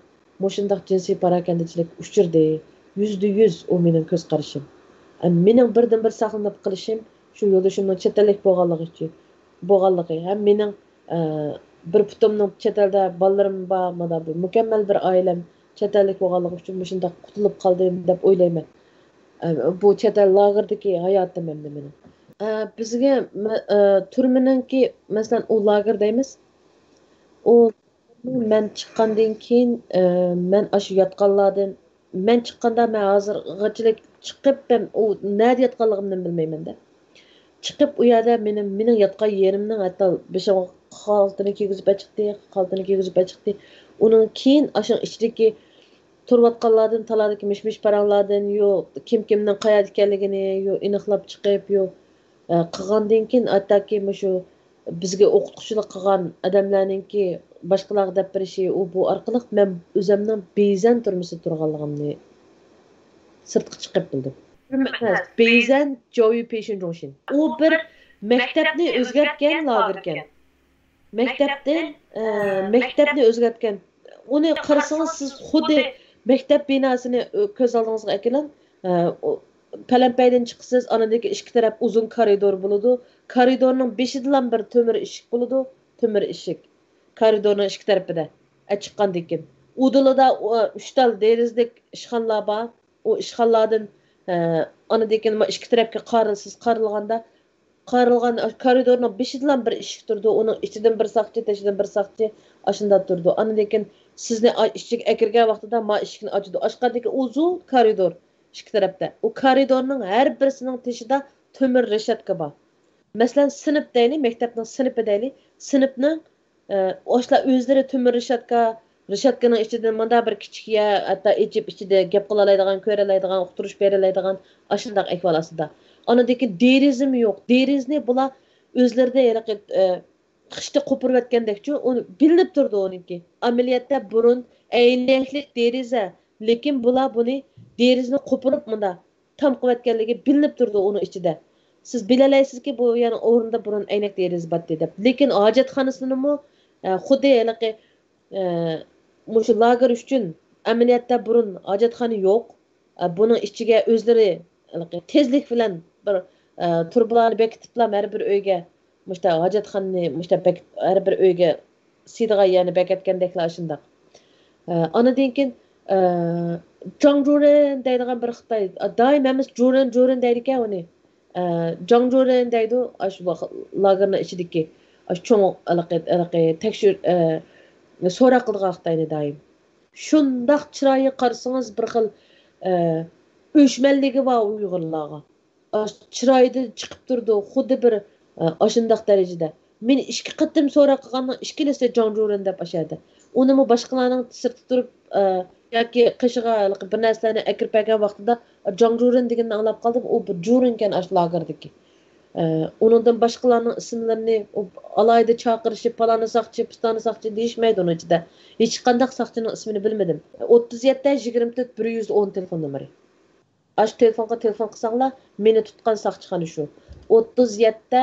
مۇشۇنداق جىنسىي پاراكەندىچىلىك ئۇچرىدى. يۈزدە يۈز ئۇ مېنىڭ كۆز قارىشىم. ئە، مېنىڭ بىردىنبىر ساقلىنىپ قېلىشىم شۇ يولدىشىمنىڭ چەت ئەللىك بولغانلىقى ئۈچۈن، بولغانلىقى ھەم مېنىڭ، ئە، بىر پۇتۇمنىڭ چەت ئەلدە بالىلىرىم بار، مانا بۇ مۇكەممەل بىر ئائىلەم چەت ئەللىك بولغانلىقى ئۈچۈن مۇشۇنداق قۇتۇلۇپ قالدىم دەپ ئويلايمەن. ئە، بۇ چەت ئەل لاگېردىكى ھاياتىم ئەمدى مېنىڭ. ئە، بىزگە مە-، ئە، تۈرمىنىڭكى، مەسىلەن، ئۇ لاگېر دەيمىز. ئۇ مەن چىققاندىن كېيىن، ئە، مەن ئاشۇ ياتقانلاردىن، مەن چىققاندا مەن ھازىرغىچىلىك چىقىپ، مەن ئۇ نەدە ياتقانلىقىمنى بىلمەيمەن-دە. چىقىپ ئۇ يەردە مېنىڭ، مېنىڭ ياتقان يېرىمنىڭ ھەتتا بېشىغا خالتىنى كىيگۈزۈپ ئەچىقتى، خالتىنى كىيگۈزۈپ ئەچىقتى. ئۇنىڭ كېيىن ئاشۇنىڭ ئىچىدىكى تۇرۇۋاتقانلاردىن، تالاردىكى مىش-مىش پاراڭلاردىن، يو، كىم كىمنىڭ قەيەردە ئىكەنلىكىنى، يو، ئېنىقلاپ چىقىپ، يو، ئە، قىلغاندىن كېيىن، ھەتتاكى مۇشۇ بىزگە ئوقۇتقۇچىلىق قىلغان ئادەملەرنىڭكى باشقىلارغا دەپ بېرىشى، ئۇ بۇ ئارقىلىق مەن ئۆزۈمنىڭ بېيزەن تۈرمىسىدە تۇرغانلىقىمنى سىرتقا چىقىپ بىلدىم. تۈرمە ئەمەس، بېيزەن جاۋيۈ پېشىن جۇڭشىن. ئۇ بىر مەكتەپنى ئۆزگەرتكەن لاگېركەن. مەكتەپتىن، ئە، مەكتەپنى ئۆزگەرتكەن. ئۇنى قارىسىڭىز، سىز خۇددى مەكتەپ بىناسىنى، ئۆ، كۆز ئالدىڭىزغا ئەكېلىڭ. ئە، ئۇ، پەلەمپەيدىن چىقىسىز، ئانىڭدىن كېيىن ئىككى تەرەپ ئۇزۇن كارىدور بولىدۇ. كارىدورنىڭ بېشىدىلا بىر تۆمۈر ئىشىك بولىدۇ، تۆمۈر ئىشىك. كارىدورنىڭ ئىككى تەرىپىدە. ئە، چىققاندىن كېيىن. ئۇدۇلىدا، ئۇ، ئۈچ تال دېرىزىلىك ئىشخانىلار بار. ئۇ ئىشخانىلاردىن، ئە، ئاندىن كېيىن مانا ئىككى تەرەپكە قارىلىسىز، قارىلغاندا، قارىلغان كارىدورنىڭ بېشىدىلا بىر ئىشىك تۇرىدۇ، ئۇنىڭ ئىچىدىن بىر ساقچى، تېشىدىن بىر ساقچى ئاشۇنداق تۇرىدۇ. ئاندىن كېيىن سىزنى ئا-، ئىچىگە ئەكىرگەن ۋاقتىدا ما ئىشىكنى ئاچىدۇ. ئاچقاندىن كېيىن ئۇزۇن كارىدور ئىككى تەرەپتە. ئۇ كارىدورنىڭ ھەر بىرسىنىڭ تېشىدا تۆمۈر رېشاتكا بار. مەسىلەن، سىنىپ دەيلى، مەكتەپنىڭ سىنىپى دەيلى، سىنىپنىڭ ئە، ئاشۇلار ئۆزلىرى تۆمۈر رېشاتكا، رېشاتكىنىڭ ئىچىدىن مۇنداق بىر كىچىك يەر، ھەتتا ئېچىپ ئىچىدە گەپ قىلالايدىغان، كۆرەلەيدىغان، ئۇقتۇرۇش بېرەلەيدىغان ئاشۇنداق ئەھۋال ئاستىدا. ئاندىن كېيىن دېرىزىمۇ يوق. دېرىزىنى بۇلار ئۆزلىرىدە ھېلىقى، ئە، خىشتا قوپۇرۇۋەتكەندەكچۇ، ئۇنى بىلىنىپ تۇرىدۇ ئۇنىڭكى. ئەمەلىيەتتە بۇرۇن ئەينەكلىك دېرىزە، لېكىن بۇلار بۇنى دېرىزىنى قوپۇرۇپ مۇنداق تام قىلىۋەتكەنلىكى بىلىنىپ تۇرىدۇ ئۇنىڭ ئىچىدە. سىز بىلەلەيسىزكى، بۇ يەنە ئورنىدا بۇرۇن ئەينەك دېرىزە بارتتى دەپ. لېكىن ھاجەتخانىسىنىمۇ، ئە، خۇددى ھېلىقى، ئە، مۇشۇ لاگېر ئۈچۈن ئەمەلىيەتتە بۇرۇن ھاجەتخانا يوق. ئە، بۇنىڭ ئىچىگە ئۆزلىرى ھېلىقى تېزلىك بىلەن بىر، ئە، تۇرۇبىلارنى بېكىتىپلا ھەر بىر ئۆيگە مۇشتا ھاجەتخانىنى مۇشتا بەك-، ھەر بىر ئۆيگە سىيىدىغان يەرنى بەكەتكەندەكلا ئاشۇنداق. ئە، ئاندىن كېيىن ئە، جاڭ جۇرېن دەيدىغان بىر خىتاي، دائىم ھەممىسى جۇرېن، جۇرېن دەيدىكەن ئۇنى. ئە، جاڭ جۇرېن دەيدۇ، ئاشۇ لاگېرنىڭ ئىچىدىكى، ئاشۇ چوڭ ھېلىقى، ھېلىقى تەكشۈر-، ئە، سوراق قىلىدىغان خىتاينى دائىم. شۇنداق چىرايى قارىسىڭىز بىر خىل، ئە، ئۆچمەنلىكى بار ئۇيغۇرلارغا. ئاش-، چىرايىدىن چىقىپ تۇرىدۇ، خۇددى بىر، ئە، ئاشۇنداق دەرىجىدە. مېنى ئىككى قېتىم سوراق قىلغاننىڭ ئىككىلىسى جاڭ جۇرېن دەپ ئاشۇ يەردە. ئۇنىمۇ باشقىلارنىڭ سىرتتا تۇرۇپ، ئە، ياكى قېشىغا ھېلىقى بىر نەرسىلەرنى ئەكىرىپ بەرگەن ۋاقتىدا، جاڭ جۇرېن دېگىنىنى ئاڭلاپ قالدىم، ئۇ بىر جۇرېنكەن ئاشۇ لاگېردىكى. ئە، ئۇنىڭدىن باشقىلارنىڭ ئىسىملىرىنى ئۇ ئالاھىدە چاقىرىشىپ، پالانى ساقچى، پىستانى ساقچى دېيىشمەيدۇ ئۇنىڭ ئىچىدە. ھېچقانداق ساقچىنىڭ ئىسمىنى بىلمىدىم. ئوتتۇز يەتتە، يىگىرمە تۆت، بىر يۈز ئون تېلېفون نومۇرى. ئاشۇ تېلېفونغا تېلېفون قىلساڭلار، مېنى تۇتقان ساقچىخانا شۇ. ئوتتۇز يەتتە،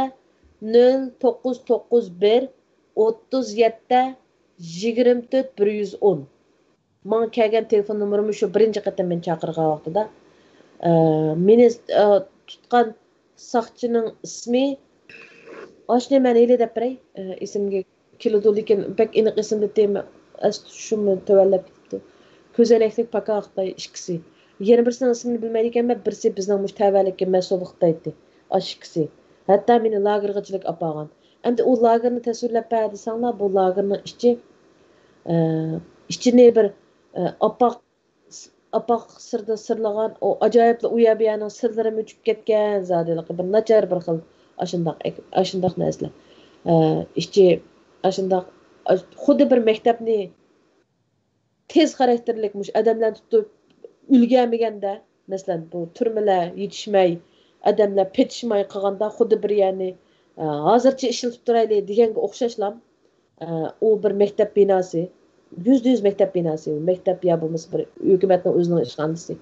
نۆل توققۇز توققۇز بىر، ئوتتۇز يەتتە، يىگىرمە تۆت، بىر يۈز ئون. ماڭا كەلگەن تېلېفون نومۇرىمۇ شۇ بىرىنچى قېتىم مېنى چاقىرغان ۋاقتىدا. ئە، مېنى، ئە، تۇتقان ساقچىنىڭ ئىسمى، ئاشۇنى مەن ھېلى دەپ بېرەي، ئە، ئېسىمگە كېلىدۇ، لېكىن بەك ئېنىق ئېسىمدە تېما ئەس تۇتۇشۇممۇ تۆۋەنلەپ كېتىپتۇ. كۆزەينەكلىك پاكا خىتاي ئىككىسى. يەنە بىرسىنىڭ ئىسمىنى بىلمەيدىكەنمەن، بىرسى بىزنىڭ مۇشۇ تەۋەلىككە مەسئۇل خىتايتى. ئاشۇ ئىككىسى. ھەتتا مېنى لاگېرغىچىلىك ئاپارغان. ئەمدى ئۇ لاگېرنى تەسۋىرلەپ بەر دېسەڭلار، بۇ لاگېرنىڭ ئىچى، ئە، ئىچىنى بىر، ئە، ئاپئاق، ئاپئاق سىردا سىرلىغان، ئۇ ئاجايىپلا ئۇ يەر بۇ يەرنىڭ سىرلىرىمۇ ئۇچۇپ كەتكەن زادىلىقى بىر ناچار بىر خىل ئاشۇنداق، ئاشۇنداق نەرسىلەر. ئە، ئىچى ئاشۇنداق، ئاش-، خۇددى بىر مەكتەپنى تېز خاراكتېرلىك مۇشۇ ئادەملەرنى تۇتۇپ ئۈلگەرمىگەندە، مەسىلەن، بۇ تۈرمىلەر يېتىشمەي، ئادەملەر پېتىشماي قالغاندا، خۇددى بىر يەرنى، ئە، ھازىرچە ئىشلىتىپ تۇرايلى دېگەنگە ئوخشاشلا، ئە، ئۇ بىر مەكتەپ بىناسى، يۈزدە يۈز مەكتەپ بىناسى، مەكتەپ يا بولمىسا بىر ھۆكۈمەتنىڭ ئۆزىنىڭ ئىشخانىسى.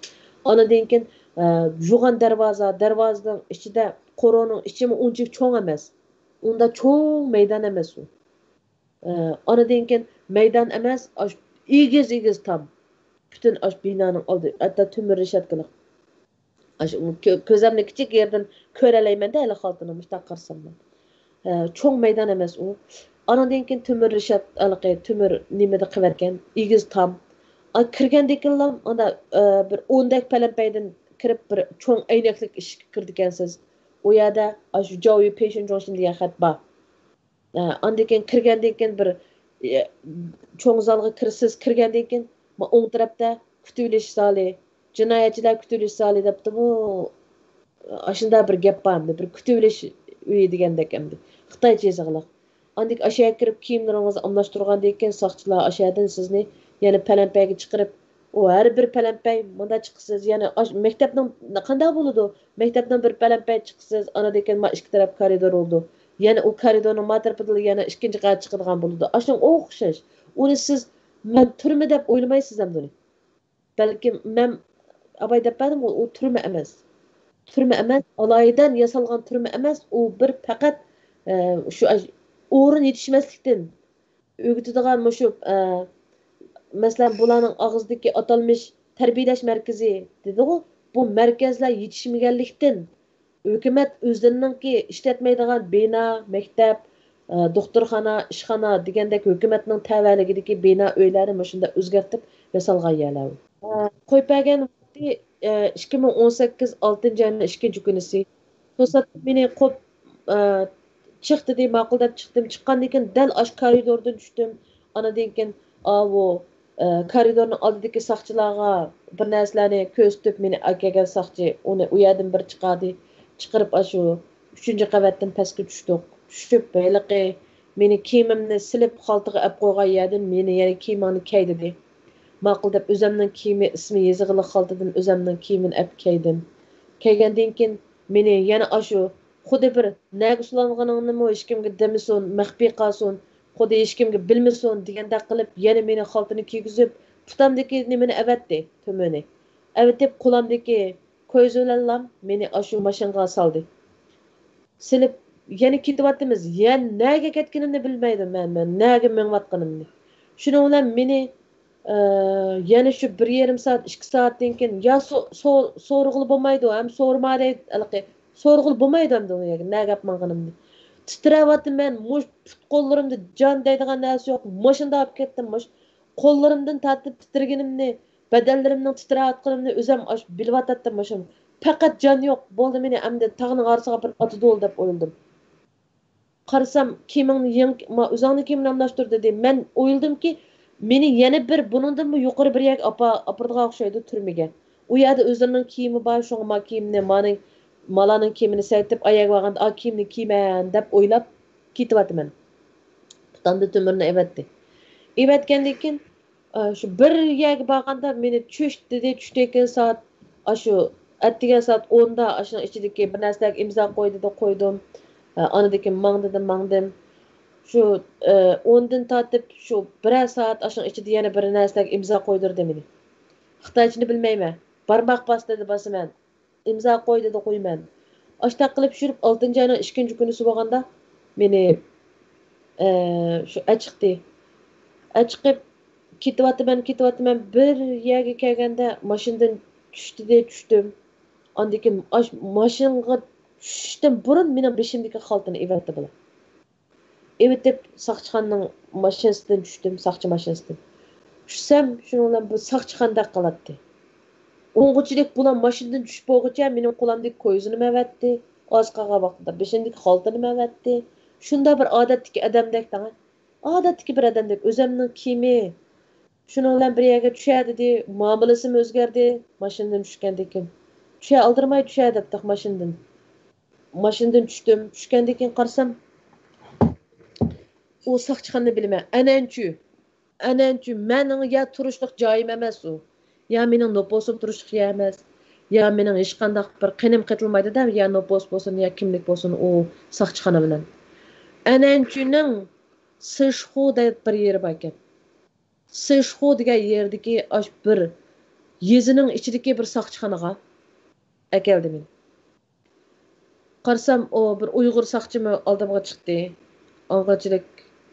ئاندىن كېيىن، ئە، يوغان دەرۋازا، دەرۋازىنىڭ ئىچىدە قورۇنىڭ ئىچىمۇ ئۇنچە چوڭ ئەمەس. ئۇنداق چوڭ مەيدان ئەمەس ئۇ. ئە، ئاندىن كېيىن مەيدان ئەمەس، ئاش-، ئېگىز-ئېگىز تام. پۈتۈن ئاش بىنانىڭ ئالدى، ھەتتا تۆمۈر رېشاتكىلىق. ئاش-، كۆ-، كۆزەمنى كىچىك يېرىدىن كۆرەلەيمەن-دە، ھېلى خالتىنى مۇشتاق قارىساملا. ئە، چوڭ مەيدان ئەمەس ئۇ. ئاندىن كېيىن تۆمۈر رېشات، ھېلىقى تۆمۈر نېمىدە قىلىۋەتكەن، ئېگىز تام. ئا، كىرگەندىن كېيىنلا ئاندا، ئە، بىر ئوندەك پەلەمپەيدىن كىرىپ، بىر چوڭ ئەينەكلىك ئىشىككە كىرىدىكەنسىز. ئۇ يەردە ئاشۇ جاۋيۈ پېيشىن جۇڭشىن دېگەن خەت بار. ئە، ئاندىن كېيىن كىرگەندىن كېيىن بىر، ئە، چوڭ زالغا كىرىسىز، كىرگەندىن كېيىن ما ئوڭ تەرەپتە كۈتۈۋېلىش زالى، جىنايەتچىلەر كۈتۈۋېلىش زالى دەپتىمۇ، ئاشۇنداق بىر گەپ بار ئەمدى، بىر كۈتۈۋېلىش ئۆيى دېگەندەك ئەمدى. خىتايچە يېزىقلىق. ئاندىن كېيىن ئاشۇ يەرگە كىرىپ كىيىملىرىڭىزنى ئالماشتۇرغاندىن كېيىن ساقچىلار ئاشۇ يەردىن سىزنى يەنە پەلەمپەيگە چىقىرىپ، ئۇ ھەر بىر پەلەمپەي مۇنداق چىقىسىز، يەنە ئاش-، مەكتەپنىڭ قانداق بولىدۇ؟ مەكتەپنىڭ بىر پەلەمپەي چىقىسىز، ئاندىن كېيىن ما ئىككى تەرەپ كارىدور بولىدۇ. يەنە ئۇ كارىدورنىڭ ما تەرىپىدىلا يەنە ئىككىنچى قەۋەتكە چىقىدىغان بولىدۇ. ئاشۇنىڭغا ئوخشاش. ئۇنى سىز، مەن تۈرمە دەپ ئويلىمايسىز ئەمدى ئۇنى. بەلكىم مەن ئاباي دەپ بەردىمغۇ، ئۇ تۈرمە ئەمەس. تۈرمە ئەمەس، ئالاھىدە ياسالغان تۈرمە ئەمەس، ئۇ بىر پەقەت، ئە، شۇ ئاش-، ئورۇن يېتىشمەسلىكتىن ئۆگىتىدىغان مۇشۇ، ئە، مەسىلەن، بۇلارنىڭ ئاغزىدىكى ئاتالمىش تەربىيەلەش مەركىزى دېدىغۇ، بۇ مەركەزلەر يېتىشمىگەنلىكتىن، ھۆكۈمەت ئۆزلىرىنىڭكى ئىشلەتمەيدىغان بىنا، مەكتەپ، ئە، دوختۇرخانا، ئىشخانا دېگەندەك ھۆكۈمەتنىڭ تەۋەلىكىدىكى بىنا ئۆيلەرنى مۇشۇنداق ئۆزگەرتىپ ياسالغان يەرلەر. ئە، قويۇپ بەرگەن ۋاقتى، ئە، ئىككى مىڭ ئون سەككىز ئالتىنچى ئاينىڭ ئىككىنچى كۈنىسى. توساتتىن مېنى قوپ-، ئە، چىق دېدى، ماقۇل دەپ چىقتىم. چىققاندىن كېيىن دەل ئاشۇ كارىدوردىن چۈشتۈم. ئانىدىن كېيىن ئاۋۇ، ئە، كارىدورنىڭ ئالدىدىكى ساقچىلارغا بىر نەرسىلەرنى كۆرسىتىپ، مېنى ئەكەلگەن ساقچى ئۇنى ئۇ يەردىن بىر چىقاردى. چىقىرىپ ئاشۇ ئۈچىنچى قەۋەتتىن پەسكە چۈشتۇق. چۈشۈپ، ھېلىقى مېنى كىيىمىمنى سېلىپ خالتىغا ئەپ قويغان يەردىن مېنى يەنە كىيىمىڭنى كىي دېدى. ماقۇل دەپ ئۆزەمنىڭ كىيىمى ئىسمى يېزىقلىق خالتىدىن ئۆزەمنىڭ كىيىمىنى ئەپ كىيدىم. كىيگەندىن كېيىن مېنى يەنە ئاشۇ خۇددى بىر نەگە سولانغىنىڭنىمۇ ھېچكىمگە دېمىسۇن، مەخپىي قالسۇن، خۇددى ھېچكىمگە بىلمىسۇن دېگەندەك قىلىپ يەنە مېنى خالتىنى كىيگۈزۈپ، پۇتامدىكى نېمىنى ئەۋەتتى، تۈمۈنى. ئەۋېتىپ قولامدىكى كويزا بىلەنلا مېنى ئاشۇ ماشىنىغا سالدى. سېلىپ يەنە كېتىۋاتىمىز. يەنە نەگە كەتكىنىمنى بىلمەيدۇ مەن، مەن نەگە مېڭىۋاتقىنىمنى. شۇنىڭ بىلەن مېنى، ئە، يەنە شۇ بىر يېرىم سائەت، ئىككى سائەتتىن كېيىن يا سو-، سو-، سورىغىلى بولمايدۇ، ھەم سورىما دەيدۇ، ھېلىقى، سورىغىلى بولمايدۇ ئەمدى ئۇ يەرگە نەگە ئاپمانغىنىمنى. تىترەۋاتىمەن، مۇشۇ پۇت قوللىرىمدا جان دەيدىغان نەرسە يوق، ماشىنىدا ئاپكەتتىم، مۇشۇ قوللىرىمدىن تارتىپ تىترىگىنىمنى بەدەنلىرىمنىڭ تىترەۋاتقىنىمنى ئۆزۈم ئاش-، بىلىۋاتاتتىم مۇشۇ. پەقەت جان يوق، بولدى، مېنى ئەمدى تاغنىڭ ئارىسىغا ئاپىرىپ ئاتىدۇ دەپ ئويلىدىم. قارىسام، كىيىمىڭنى يېڭى، ما-، ئۆزۈڭنىڭ كىيىمىنى ئالماشتۇر دېدى. مەن ئويلىدىمكى، مېنى يەنە بىر بۇنىڭدىنمۇ يۇقىرى بىر يەرگە ئاپا-، ئاپىرىدىغان ئوخشايدۇ، تۈرمىگە. ئۇ يەردە ئۆزلىرىنىڭ كىيىمى بار، شۇڭا ما كىيىمنى، مانىڭ، مالانىڭ كىيىمىنى سەۋەتىپ، ئاياغ بارغاندا، ئا كىيىمنى كىيىمەن دەپ ئويلاپ كېتىۋاتىمەن. پۇتامدا تۆمۈرنى ئەۋەتتى. ئەۋەتكەندىن كېيىن، ئا، شۇ بىر يەرگە بارغاندا مېنى چۈش دېدى، چۈشتىن كېيىن سائەت، ئاشۇ ئەتىگەن سائەت ئوندا ئاشۇنىڭ ئىچىدىكى بىر نەرسىلەرگە ئىمزا قوي دېدى، قويدۇم. ئا، ئاندىن كېيىن ماڭ دېدى، ماڭدىم. شۇ، ئا، ئوندىن تارتىپ شۇ بىرەر سائەت ئاشۇنىڭ ئىچىدە يەنە بىر نەرسىلەرگە ئىمزا قويدۇردى مېنى. خىتايچىنى بىلمەيمەن. بارماق باس دېدى، باسىمەن. ئىمزا قوي دېدى، قويىمەن. ئاشتاق قىلىپ يۈرۈپ، ئالتىنچى ئاينىڭ ئىككىنچى كۈنى بولغاندا مېنى، ئە، شۇ ئەچىقتى. ئەچىقىپ، كېتىۋاتىمەن، كېتىۋاتىمەن، بىر يەرگە كەلگەندە ماشىنىدىن چۈش دېدى، چۈشتۈم. ئاندىن كېيىن ئاش-، ماشىنىغا چۈشۈشتىن بۇرۇن مېنىڭ بېشىمدىكى خالتىنى ئېۋەتتى بۇلار. ئېۋىتىپ، ساقچىخانىنىڭ ماشىنىسىدىن چۈشتۈم، ساقچى ماشىنىسىدىن. چۈشسەم، شۇنىڭ بىلەن بۇ ساقچىخانىدەك قىلاتتى. ئوڭغۇچىلىك بۇلار ماشىنىدىن چۈشۈپ بولغۇچە مېنىڭ قولۇمدىكى كويزىنىمۇ ئەۋەتتى، ئاز قالغان ۋاقتىدا بېشىمدىكى خالتىنىمۇ ئەۋەتتى. شۇنداق بىر ئادەتتىكى ئادەمدەك دەڭە. ئادەتتىكى بىر ئادەمدەك، ئۆزەمنىڭ كىيىمى. شۇنىڭ بىلەن بىر يەرگە چۈشە دېدى، مۇئامىلىسىمۇ ئۆزگەردى، ماشىنىدىن چۈشكەندىن كېيىن. چۈشە، ئالدىرىماي چۈشە دەپتۇق ماشىنىدىن. ماشىنىدىن چۈشتۈم. چۈشكەندىن كېيىن قارىسام، ئۇ ساقچىخانىنى بىلىمەن. ئەنەنچۈ. ئەنەنچۈ. مېنىڭ يا تۇرۇشلۇق جايىم ئەمەس ئۇ. يا مېنىڭ نوپۇسۇم تۇرۇشلۇق يەر ئەمەس. يا مېنىڭ ھېچقانداق بىر قېنىم قېتىلمايدۇ-دە، يا نوپۇس بولسۇن، يا كىملىك بولسۇن، ئۇ ساقچىخانا بىلەن. ئەنەنچۈنىڭ سىشخۇ دەپ بىر يېرى باركەن. سىشخۇ دېگەن يېرىدىكى ئاش بىر يېزىنىڭ ئىچىدىكى بىر ساقچىخانىغا ئەكەلدى مېنى. قارىسام، ئۇ بىر ئۇيغۇر ساقچىمۇ ئالدىمغا چىقتى. ئالغاچىلىك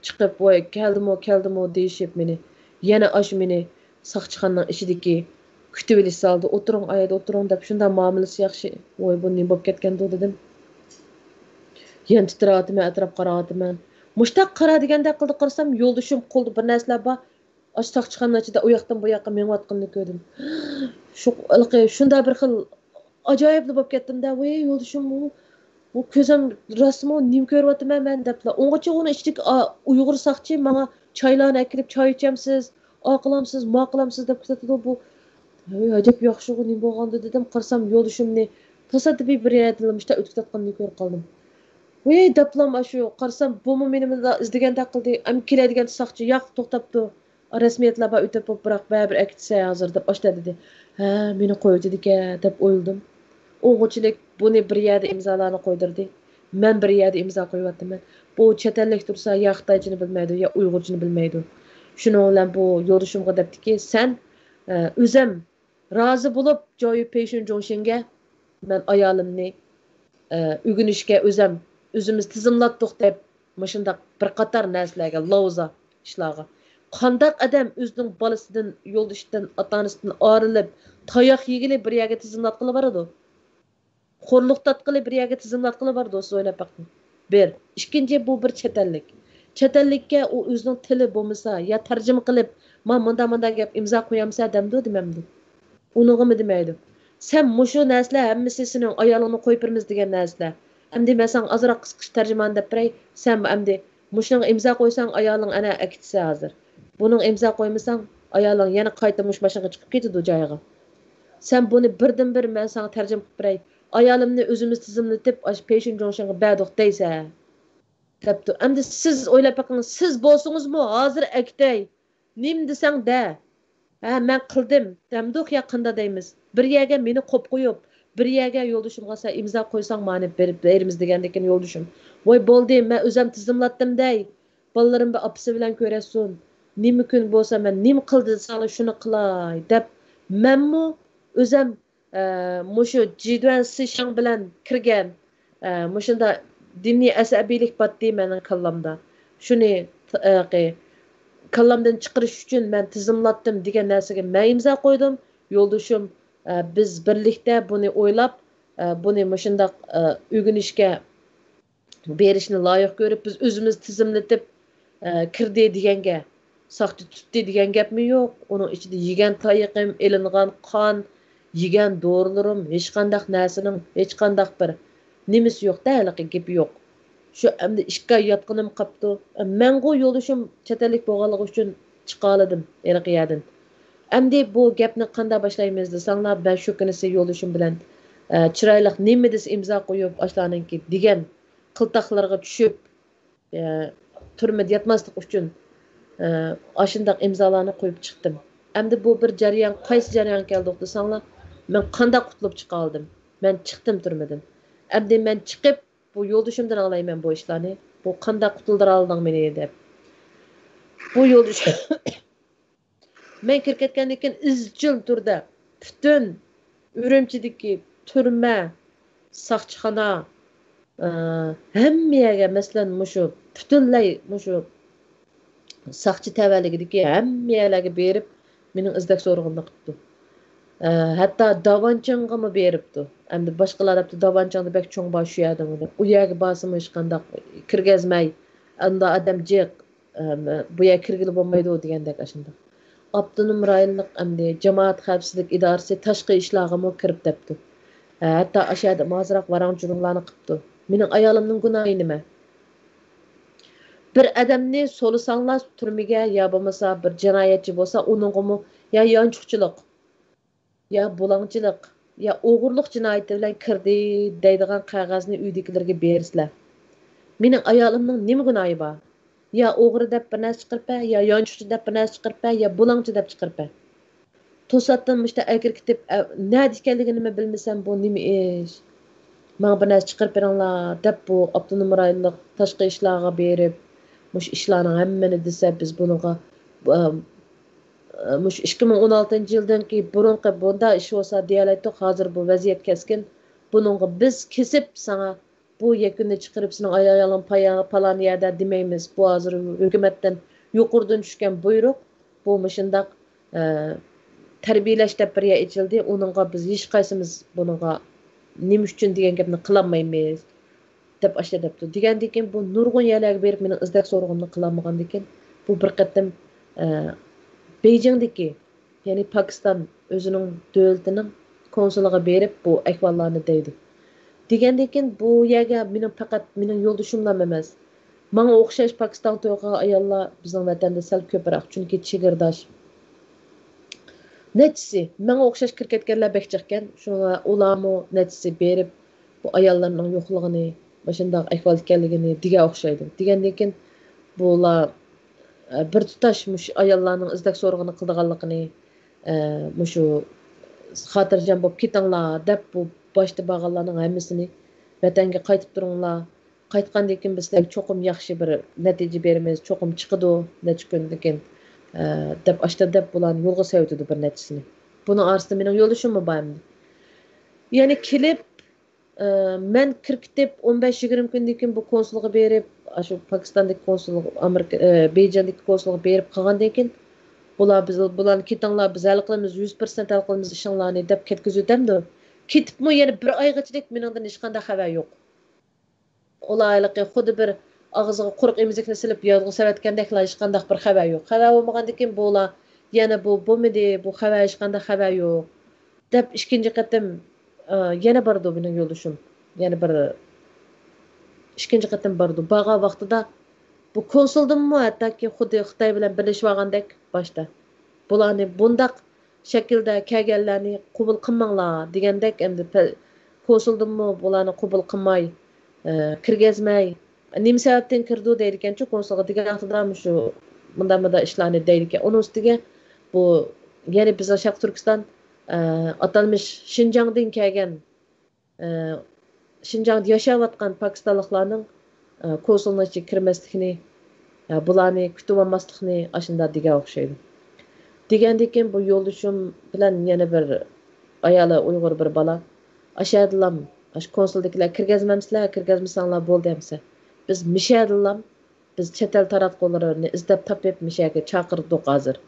چىقىپ، ۋاي، كەلدىمۇ، كەلدىمۇ دېيىشىپ مېنى، يەنە ئاشۇ مېنى ساقچىخانىنىڭ ئىچىدىكى كۈتۈۋېلىش زالىدا، ئولتۇرۇڭ، ئايدا ئولتۇرۇڭ دەپ شۇنداق مۇئامىلىسى ياخشى. ۋاي، بۇ نېمە بولۇپ كەتكەندۇ دېدىم. يەنە تىترەۋاتىمەن، ئەتراپقا قاراۋاتىمەن. مۇشتاق قارا دېگەندەك قىلدى، قارىسام، يولدىشىم قولىدا بىر نەرسىلەر بار. ئاشۇ ساقچىخانا ئىچىدە ئۇ ياقتىن بۇ ياققا مېڭىۋاتقىنىنى كۆردۈم. شۇ، ھېلىقى شۇنداق بىر خىل ئاجايىپلا بولۇپ كەتتىم-دە، ۋەي، يولدىشىم، بۇ، بۇ كۆزۈم راستمۇ، نېمە كۆرۈۋاتىمەن مەن دەپلا. ئۇنىڭغىچە ئۇنىڭ ئىچىدىكى، ئا، ئۇيغۇر ساقچى ماڭا چايلارنى ئەكىرىپ، چاي ئىچەمسىز، ئا قىلامسىز، ما قىلامسىز دەپ كېتىۋاتىدۇ. بۇ، ھەي، ئەجەب ياخشىغۇ، نېمە بولغاندۇ دېدىم. قارىسام، يولدىشىمنى تاسادىپىي بىر يەردىلا مۇشتاق ئۆتۈپ كېتىۋاتقىنىنى كۆرۈپ قالدىم. ۋەي، دەپلام ئاشۇ. قارىسام، بۇمۇ مېنى مۇنداق ئىزدىگەندەك قىلدى. ئەمدى كېلەي دېگەندە ساقچى، ياق، توختاپتۇ. رەسمىيەتلەر بار، ئۆتۈپ بولۇپ، بىراق بەرىبىر ئەكېتىسەن ھازىر دەپ ئاشۇنداق دېدى. ھە، مېنى قويۇۋېتىدىكەن دەپ ئويلىدىم. ئوڭغۇچىلىك بۇنى بىر يەردە ئىمزالارنى قويدۇردى. مەن بىر يەردە ئىمزا قويۇۋاتىمەن. بۇ چەت ئەللىك تۇرسا يا خىتايچىنى بىلمەيدۇ، يا ئۇيغۇرچىنى بىلمەيدۇ. شۇنىڭ بىلەن بۇ يولدىشىمغا دەپتىكى، سەن، ئە، ئۆزەم رازى بولۇپ جاۋيۈ پېيشۇن جوڭشىنگە مەن ئايالىمنى، ئە، ئۆگىنىشكە ئۆزەم، ئۆزىمىز تىزىملاتتۇق دەپ، مۇشۇنداق بىر قاتار نەرسىلەرگە، لاۋزا ئىشلارغا. قانداق ئادەم ئۆزىنىڭ بالىسىدىن، يولدىشىدىن، ئاتا-ئانىسىدىن ئايرىلىپ، تاياق يېگىلى بىر يەرگە تىزىملاتقىلى بارىدۇ؟ خورلۇق تارتقىلى بىر يەرگە تىزىملاتقىلى بارىدۇ، سىز ئويلاپ بېقىڭ. بىر. ئىككىنچى، بۇ بىر چەت ئەللىك. چەت ئەللىككە ئۇ ئۆزىنىڭ تىلى بولمىسا، يا تەرجىمە قىلىپ، ما مۇندا مۇندا گەپ ئىمزا قويامسەن دەمدۇ دېمەمدۇ؟ ئۇنىڭغىمۇ دېمەيدۇ. سەن مۇشۇ نەرسىلەر ھەممىسى سېنىڭ ئايالىڭنى قويۇپ بېرىمىز دېگەن نەرسىلەر. ئەمدى مەن ساڭا ئازراق قىسقىچە تەرجىمانى دەپ بېرەي. سەن ئەمدى مۇشۇنىڭغا ئىمزا قويساڭ، ئايالىڭ ئەنە ئەكېتىسەن ھازىر. بۇنىڭغا ئىمزا قويمىساڭ، ئايالىڭ يەنە قايتا مۇشۇ ماشىنىغا چىقىپ كېتىدۇ جايىغا. سەن بۇنى بىردىنبىر مەن ساڭا تەرجىمە قىلىپ بېرەي. ئايالىمنى ئۆزىمىز تىزىملىتىپ، ئاشۇ پېيشىن جوڭشىڭغا بەردۇق دەيسەن. دەپتۇ. ئەمدى سىز ئويلاپ بېقىڭ، سىز بولسىڭىزمۇ ھازىر ئەكېتەي. نېمە دېسەڭ دە. ھە، مەن قىلدىم دەمدۇق يا قانداق دەيمىز؟ بىر يەرگە مېنى قويۇپ قويۇپ، بىر يەرگە يولدىشىمغا سەن ئىمزا قويساڭ مانى بېرىپ بېرىمىز دېگەندىكىن يولدىشىم، ۋاي بولدى، مەن ئۆزەم تىزىملاتتىم دەي. بالىلىرىم بىر ئاپىسى بىلەن كۆرەشسۇن. نېمە كۈن بولسا مەن نېمە قىل دېسەڭلار شۇنى قىلاي دەپ مەنمۇ ئۆزەم ئە، مۇشۇ جىدۈەن سىشاڭ بىلەن كىرگەن، ئە، مۇشۇنداق دىنىي ئەسەبىيلىك باتتى مېنىڭ كاللامدا. شۇنى، ئە، قى-، كاللامدىن چىقىرىش ئۈچۈن مەن تىزىملاتتىم دېگەن نەرسىگە مەن ئىمزا قويدۇم. يولدىشىم، ئە، بىز بىرلىكتە بۇنى ئويلاپ، ئە، بۇنى مۇشۇنداق، ئە، ئۆگىنىشكە بېرىشنى لايىق كۆرۈپ، بىز ئۆزىمىز تىزىملىتىپ، ئە، كىردى دېگەنگە، ساقچى تۇتتى دېگەن گەپمۇ يوق. ئۇنىڭ ئىچىدە يېگەن تايىقىم، ئېلىنغان قان، يېگەن دورىلىرىم، ھېچقانداق نەرسىنىڭ ھېچقانداق بىر نېمىسى يوق-دە، ھېلىقى گېپى يوق. شۇ ئەمدى ئىككى ئاي ياتقىنىم قاپتۇ. مەنغۇ يولدىشىم چەت ئەللىك بولغانلىقى ئۈچۈن چىقالىدىم ھېلىقى يەردىن. ئەمدى بۇ گەپنى قانداق باشلايمىز دېسەڭلار، مەن شۇ كۈنىسى يولدىشىم بىلەن، ئە، چىرايلىق نېمە دېسە ئىمزا قويۇپ، ئاشۇلارنىڭكى دېگەن قىلتاقلىرىغا چۈشۈپ، ئە، تۈرمىدە ياتماسلىق ئۈچۈن، ئە، ئاشۇنداق ئىمزالارنى قويۇپ چىقتىم. ئەمدى بۇ بىر جەريان، قايسى جەريان كەلدۇق دېسەڭلار، مەن قانداق قۇتۇلۇپ چىقالىدىم؟ مەن چىقتىم تۈرمىدىن. ئەمدى مەن چىقىپ، بۇ يولدىشىمدىن ئاڭلايمەن بۇ ئىشلارنى. بۇ قانداق قۇتۇلدۇرالىدىڭ مېنى دەپ. بۇ يولدىشىم مەن كىرىپ كەتكەندىن كېيىن ئىزچىل تۈردە پۈتۈن ئۈرۈمچىدىكى تۈرمە، ساقچىخانا، ئە، ھەممە يەرگە، مەسىلەن، مۇشۇ پۈتۈنلەي مۇشۇ ساقچى تەۋەلىكىدىكى ھەممە يەرلەرگە بېرىپ، مېنىڭ ئىزدەك سورىغىنىنى قىپتۇ. ئە، ھەتتا داۋانچىڭغىمۇ بېرىپتۇ. ئەمدى باشقىلار دەپتۇ، داۋانچىڭدا بەك چوڭ بار شۇ يەردىمۇ دەپ. ئۇ يەرگە بارسىمۇ ھېچقانداق كىرگۈزمەي، ئاندا ئادەم جىق، ئەم، بۇ يەرگە كىرگىلى بولمايدۇ دېگەندەك ئاشۇنداق. ئاپتونوم رايونلۇق ئەمدى جامائەت خەۋپسىزلىك ئىدارىسى تاشقى ئىشلارغىمۇ كىرىپ دەپتۇ. ھە، ھەتتا ئاشۇ يەردە ئازراق ۋاراڭ-چۇرۇڭلارنى قىپتۇ. مېنىڭ ئايالىمنىڭ گۇناھى نېمە؟ بىر ئادەمنى سولىساڭلار تۈرمىگە يا بولمىسا بىر جىنايەتچى بولسا، ئۇنىڭغىمۇ يا يانچۇقچىلىق، يا بۇلاڭچىلىق، يا ئوغرىلىق جىنايىتى بىلەن كىردى دەيدىغان قەغەزنى ئۆيدىكىلەرگە بېرىسىلەر. مېنىڭ ئايالىمنىڭ نېمە گۇناھى بار؟ يا ئوغرى دەپ بىر نەرسە چىقىرىپ بەر، يا يانچۇقچى دەپ بىر نەرسە چىقىرىپ بەر، يا بۇلاڭچى دەپ چىقىرىپ بەر. توساتتىن مۇشۇنداق ئەگرى كېتىپ، ئە، نەدە ئىكەنلىكىنىمۇ بىلمىسەم، بۇ نېمە ئىش؟ ماڭا بىر نەرسە چىقىرىپ بېرىڭلار دەپ، بۇ ئاپتونوم رايونلۇق تاشقى ئىشلارغا بېرىپ، مۇشۇ ئىشلارنىڭ ھەممىنى دېسە، بىز بۇنىڭغا، ئە، مۇشۇ ئىككى مىڭ ئون ئالتىنچى يىلدىن كېيىن بۇرۇنقى بۇنداق ئىش بولسا دېيەلەيتتۇق، ھازىر بۇ ۋەزىيەت كەسكىن. بۇنىڭغا بىز كېسىپ ساڭا بۇ يەكۈننى چىقىرىپ، سېنىڭ ئايالىڭ پايا-، پالان يەردە دېمەيمىز. بۇ ھازىر ھۆكۈمەتتىن يۇقىرىدىن چۈشكەن بۇيرۇق. بۇ مۇشۇنداق، ئە، تەربىيەلەش دەپ بىر يەر ئېچىلدى. ئۇنىڭغا بىز ھېچقايسىمىز بۇنىڭغا نېمە ئۈچۈن دېگەن گەپنى قىلالمايمىز، دەپ ئاشۇنداق دەپتۇ. دېگەندىن كېيىن بۇ نۇرغۇن يەرلەرگە بېرىپ مېنىڭ ئىزدەك سورىغىنىمنى قىلالمىغاندىن كېيىن بۇ بىر قېتىم، ئە، بېيجىڭدىكى، يەنى پاكىستان ئۆزىنىڭ دۆلىتىنىڭ كونسۇلىغا بېرىپ بۇ ئەھۋاللارنى دەيدۇ. دېگەندىن كېيىن بۇ يەرگە مېنىڭ پەقەت مېنىڭ يولدىشىملام ئەمەس، ماڭا ئوخشاش پاكىستانغا توي قىلغان ئاياللار بىزنىڭ ۋەتەندە سەل كۆپرەك، چۈنكى چېگرىداش. نەچچىسى، ماڭا ئوخشاش كىرىپ كەتكەنلەر بەك جىقكەن، شۇڭا ئۇلارمۇ نەچچىسى بېرىپ، بۇ ئاياللارنىڭ يوقلۇقىنى، مۇشۇنداق ئەھۋال ئىكەنلىكىنى دېگەن ئوخشايدۇ. دېگەندىن كېيىن بۇلار، ئە، بىر تۇتاش مۇشۇ ئاياللارنىڭ ئىزدەك سورىغىنى قىلىدىغانلىقىنى، ئە، مۇشۇ خاتىرجەم بولۇپ كېتىڭلار دەپ، بۇ باشتا بارغانلارنىڭ ھەممىسىنى ۋەتەنگە قايتىپ تۇرۇڭلار، قايتقاندىن كېيىن بىز سىلەرگە چوقۇم ياخشى بىر نەتىجە بېرىمىز، چوقۇم چىقىدۇ نەچچە كۈندىن كېيىن، ئە، دەپ ئاشتا دەپ بۇلارنى يولغا سەۋدىدى بىر نەچچىسىنى. بۇنىڭ ئارىسىدا مېنىڭ يولدىشىممۇ بار ئەمدى. يەنە كېلىپ، ئە، مەن كىرىپ كېتىپ ئون بەش يىگىرمە كۈندىن كېيىن بۇ كونسۇلغا بېرىپ، ئاشۇ پاكىستاندىكى كونسۇلغا، ئامېرىكا، ئە، بېيجىڭدىكى كونسۇلغا بېرىپ قالغاندىن كېيىن، بۇلار بىز، بۇلارنى كېتىڭلار، بىز ھەل قىلىمىز، يۈز پىرسەنت ھەل قىلىمىز ئىشىڭلارنى دەپ كەتكۈزۈۋېتەمدۇ. كېتىپمۇ يەنە بىر ئايغىچىلىك مېنىڭدىن ھېچقانداق خەۋەر يوق. ئۇلار ھېلىقى خۇددى بىر ئاغزىغا قۇرۇق ئېمىزىكنى سېلىپ يازغا سېلىۋەتكەندەكلا ھېچقانداق بىر خەۋەر يوق. خەۋەر بولمىغاندىن كېيىن بۇلار يەنە بۇ بولمىدى، بۇ خەۋەر ھېچقانداق خەۋەر يوق دەپ ئىككىنچى قېتىم، ئە، يەنە بارىدۇ مېنىڭ يولدىشىم. يەنە بىر ئىككىنچى قېتىم بارىدۇ. بارغان ۋاقتىدا بۇ كونسۇلدىنمۇ ھەتتاكى خۇددى خىتاي بىلەن بىرلىشىۋالغاندەك باشتا. بۇلارنى بۇنداق شەكىلدە كەلگەنلەرنى قوبۇل قىلماڭلار دېگەندەك، ئەمدى پە-، كونسۇلدىنمۇ بۇلارنى قوبۇل قىلماي، ئە، كىرگۈزمەي، نېمە سەۋەبتىن كىرىدۇ دەيدىكەنچۇ كونسۇلغا دېگەن ۋاقتىدا مۇشۇ مۇنداق مۇنداق ئىشلارنى دەيدىكەن. ئۇنىڭ ئۈستىگە بۇ يەنە بىزنىڭ شەرقىي تۈركىستان، ئە، ئاتالمىش شىنجاڭدىن كەلگەن، ئە، شىنجاڭدا ياشاۋاتقان پاكىستانلىقلارنىڭ، ئە، كونسۇلنىڭ ئىچىگە كىرمەسلىكىنى، ئە، بۇلارنى كۈتۈۋالماسلىقنى ئاشۇنداق دېگەن ئوخشايدۇ. دېگەندىن كېيىن بۇ يولدىشىم بىلەن يەنە بىر ئايالى ئۇيغۇر بىر بالا، ئاشەدىلام، ئاشۇ كونسۇلدىكىلەر كىرگۈزمەمسىلەر، كىرگۈزمىسەڭلار بولدى ئەمسە. بىز مىشەدىلام، بىز چەت ئەل تاراتقۇلىرىنى ئىزدەپ تاپىپ مىشەگە چاقىردۇق ھازىر.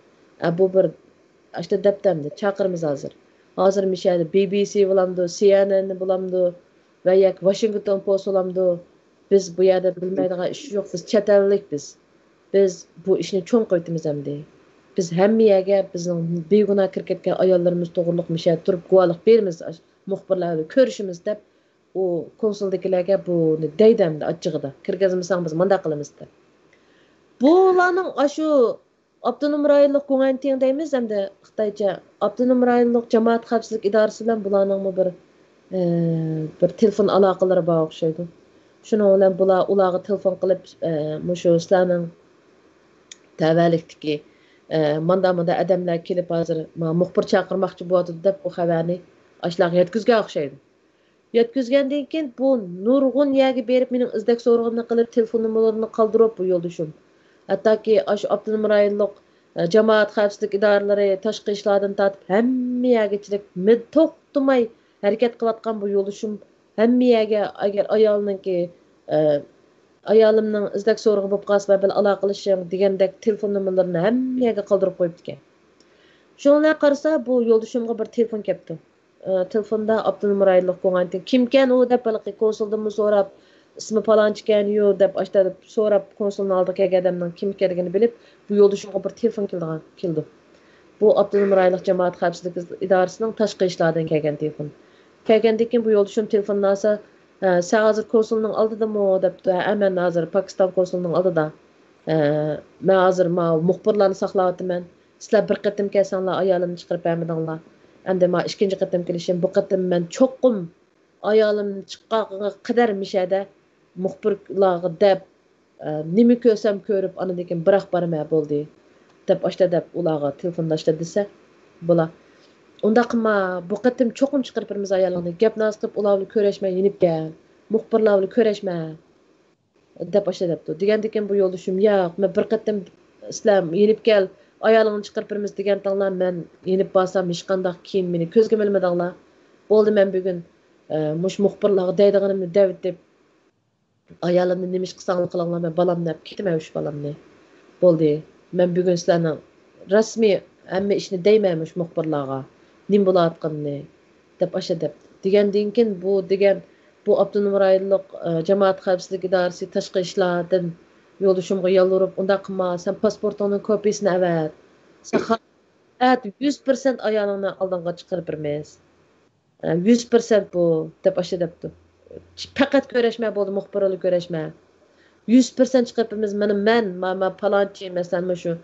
ئە، بۇ بىر ئاشتا دەپتەمدە چاقىرىمىز ھازىر. ھازىر مىشەدە بى بى سى بولامدۇ، سى ئېن ئېن بولامدۇ ۋە ياكى ۋاشىنگتون پوست بولامدۇ؟ بىز بۇ يەردە بىلمەيدىغان ئىش يوق، بىز چەت ئەللىك بىز. بىز بۇ ئىشنى چوڭ قىلىۋېتىمىز ئەمدى. بىز ھەممە يەرگە بىزنىڭ بىگۇناھ كىرىپ كەتكەن ئاياللىرىمىز توغرۇلۇق مۇشۇ يەردە تۇرۇپ گۇۋاھلىق بېرىمىز، مۇخبىرلار بىلەن كۆرۈشىمىز دەپ، ئۇ كونسۇلدىكىلەرگە بۇنى دەيدۇ ئەمدى ئاچچىقىدا. كىرگۈزمىسەڭ بىز مۇنداق قىلىمىز دەپ. بۇلارنىڭ ئاشۇ ئاپتونوم رايونلۇق گۇڭئەنتىڭ دەيمىز ئەمدى خىتايچە. ئاپتونوم رايونلۇق جامائەت خەۋپسىزلىك ئىدارىسى بىلەن بۇلارنىڭمۇ بىر، ئى، بىر تېلېفون ئالاقىلىرى بار ئوخشايدۇ. شۇنىڭ بىلەن بۇلار ئۇلارغا تېلېفون قىلىپ، ئى، مۇشۇ سىلەرنىڭ تەۋەلىكتىكى، ئى، ماندا-ماندا ئادەملەر كېلىپ ھازىر ما-، مۇخبىر چاقىرماقچى بولۇۋاتىدۇ دەپ بۇ خەۋەرنى ئاشۇلارغا يەتكۈزگەن ئوخشايدۇ. يەتكۈزگەندىن كېيىن بۇ نۇرغۇن يەرگە بېرىپ مېنىڭ ئىزدەك سورىقىمنى قىلىپ تېلېفون نومۇرلىرىنى قالدۇرۇپ بۇ يولدىشىم. ھەتتاكى ئاشۇ ئاپتونوم رايونلۇق، ئە، جامائەت خەۋپسىزلىك ئىدارىلىرى، تاشقى ئىشلاردىن تارتىپ ھەممە يەرگىچىلىك مىد-، توختىماي ھەرىكەت قىلىۋاتقان بۇ يولدىشىم ھەممە يەرگە ئەگەر ئايالنىڭكى، ئە، ئايالىمنىڭ ئىزدەك سورىقى بولۇپ قالسا مەن بىلەن ئالاقىلىشىڭ دېگەندەك تېلېفون نومۇرلىرىنى ھەممە يەرگە قالدۇرۇپ قويۇپتىكەن. شۇنىڭ بىلەن قارىسا بۇ يولدىشىمغا بىر تېلېفون كەپتۇ. ئى، تېلېفوندا ئاپتونوم رايونلۇق گۇڭئەنتىڭ كىمكەن ئۇ دەپ ھېلىقى كونسۇلدىنمۇ سوراپ، ئىسمى پالانچىكەن يۇ دەپ ئاشتا دەپ سوراپ، كونسۇلنىڭ ئالدىغا كەلگەن ئادەمنىڭ كىم ئىكەنلىكىنى بىلىپ، بۇ يولدىشىمغا بىر تېلېفون كېلىدىغان، كېلىدۇ. بۇ ئاپتونوم رايونلۇق جامائەت خەۋپسىزلىك ئىدارىسىنىڭ تاشقى ئىشلاردىن كەلگەن تېلېفون. كەلگەندىن كېيىن بۇ يولدىشىم تېلېفوننى ئالسا، ھە، سەن ھازىر كونسۇلنىڭ ئالدىدىمۇ دەپتۇ. ھە، مەن ھازىر پاكىستان كونسۇلىنىڭ ئالدىدا. ھە، مەن ھازىر ماۋۇ مۇخبىرلارنى ساقلاۋاتىمەن. سىلەر بىر قېتىم كەلسەڭلار، ئايالىمنى چىقىرىپ بەرمىدىڭلار. ئەمدى ما ئىككىنچى قېتىم كېلىشىم. بۇ قېتىم مەن چوقۇم ئايالىمنى چىققانغا قەدەر مىشەدە مۇخبىرلارغا دەپ، ئە، نېمە كۆرسەم كۆرۈپ، ئاندىن كېيىن بىراق بارىمەن، بولدى، دەپ ئاشتا دەپ ئۇلارغا تېلېفوندا ئاشتا دېسە، بۇلار، ئۇنداق قىلما، بۇ قېتىم چوقۇم چىقىرىپ بېرىمىز ئايالىڭنى. گەپ نازۇ قىلىپ ئۇلار بىلەن كۆرۈشمە، يېنىپ كەل. مۇخبىرلار بىلەن كۆرۈشمە. دەپ ئاشۇنداق دەپتۇ. دېگەندىكىن بۇ يولدىشىم، ياق، مەن بىر قېتىم سىلەر يېنىپ كەل، ئايالىڭنى چىقىرىپ بېرىمىز دېگەنتىڭلار، مەن يېنىپ بارسام ھېچقانداق كىيىم مېنى كۆزگىمۇ ئىلمىدىڭلار. بولدى، مەن بۈگۈن، ئە، مۇشۇ مۇخبىرلارغا دەيدىغىنىمنى دەۋېتىپ، ئايالىمنى نېمە ئىش قىلساڭلار قىلىڭلار، مەن بالامنى ئەپ كېتىمەن، ئۈچ بالامنى. بولدى، مەن بۈگۈن سىلەرنىڭ رەسمىي ھەممە ئىشنى دەيمەن مۇشۇ مۇخبىرلارغا نېمە بولۇۋاتقىنىنى، دەپ ئاشۇ دەپ. دېگەندىن كېيىن بۇ دېگەن، بۇ ئاپتونوم رايونلۇق، ئە، جامائەت خەۋپسىزلىك ئىدارىسى تاشقى ئىشلاردىن يولدىشىمغا يالۋۇرۇپ، ئۇنداق قىلما، سەن پاسپورتۇڭنىڭ كوپىيىسىنى ئەۋەت. سەن خا-، ئەتە يۈز پىرسەنت ئايالىڭنى ئالدىڭغا چىقىرىپ بېرىمىز. ئە، يۈز پىرسەنت بۇ، دەپ ئاشۇ دەپتۇ. پەقەت كۆرۈشمە بولدى، مۇخبىر بىلەن كۆرۈشمە. يۈز پىرسەنت چىقىرىپ بېرىمىز، مانا مەن، ما، ما پالانچى، مەسىلەن، مۇشۇ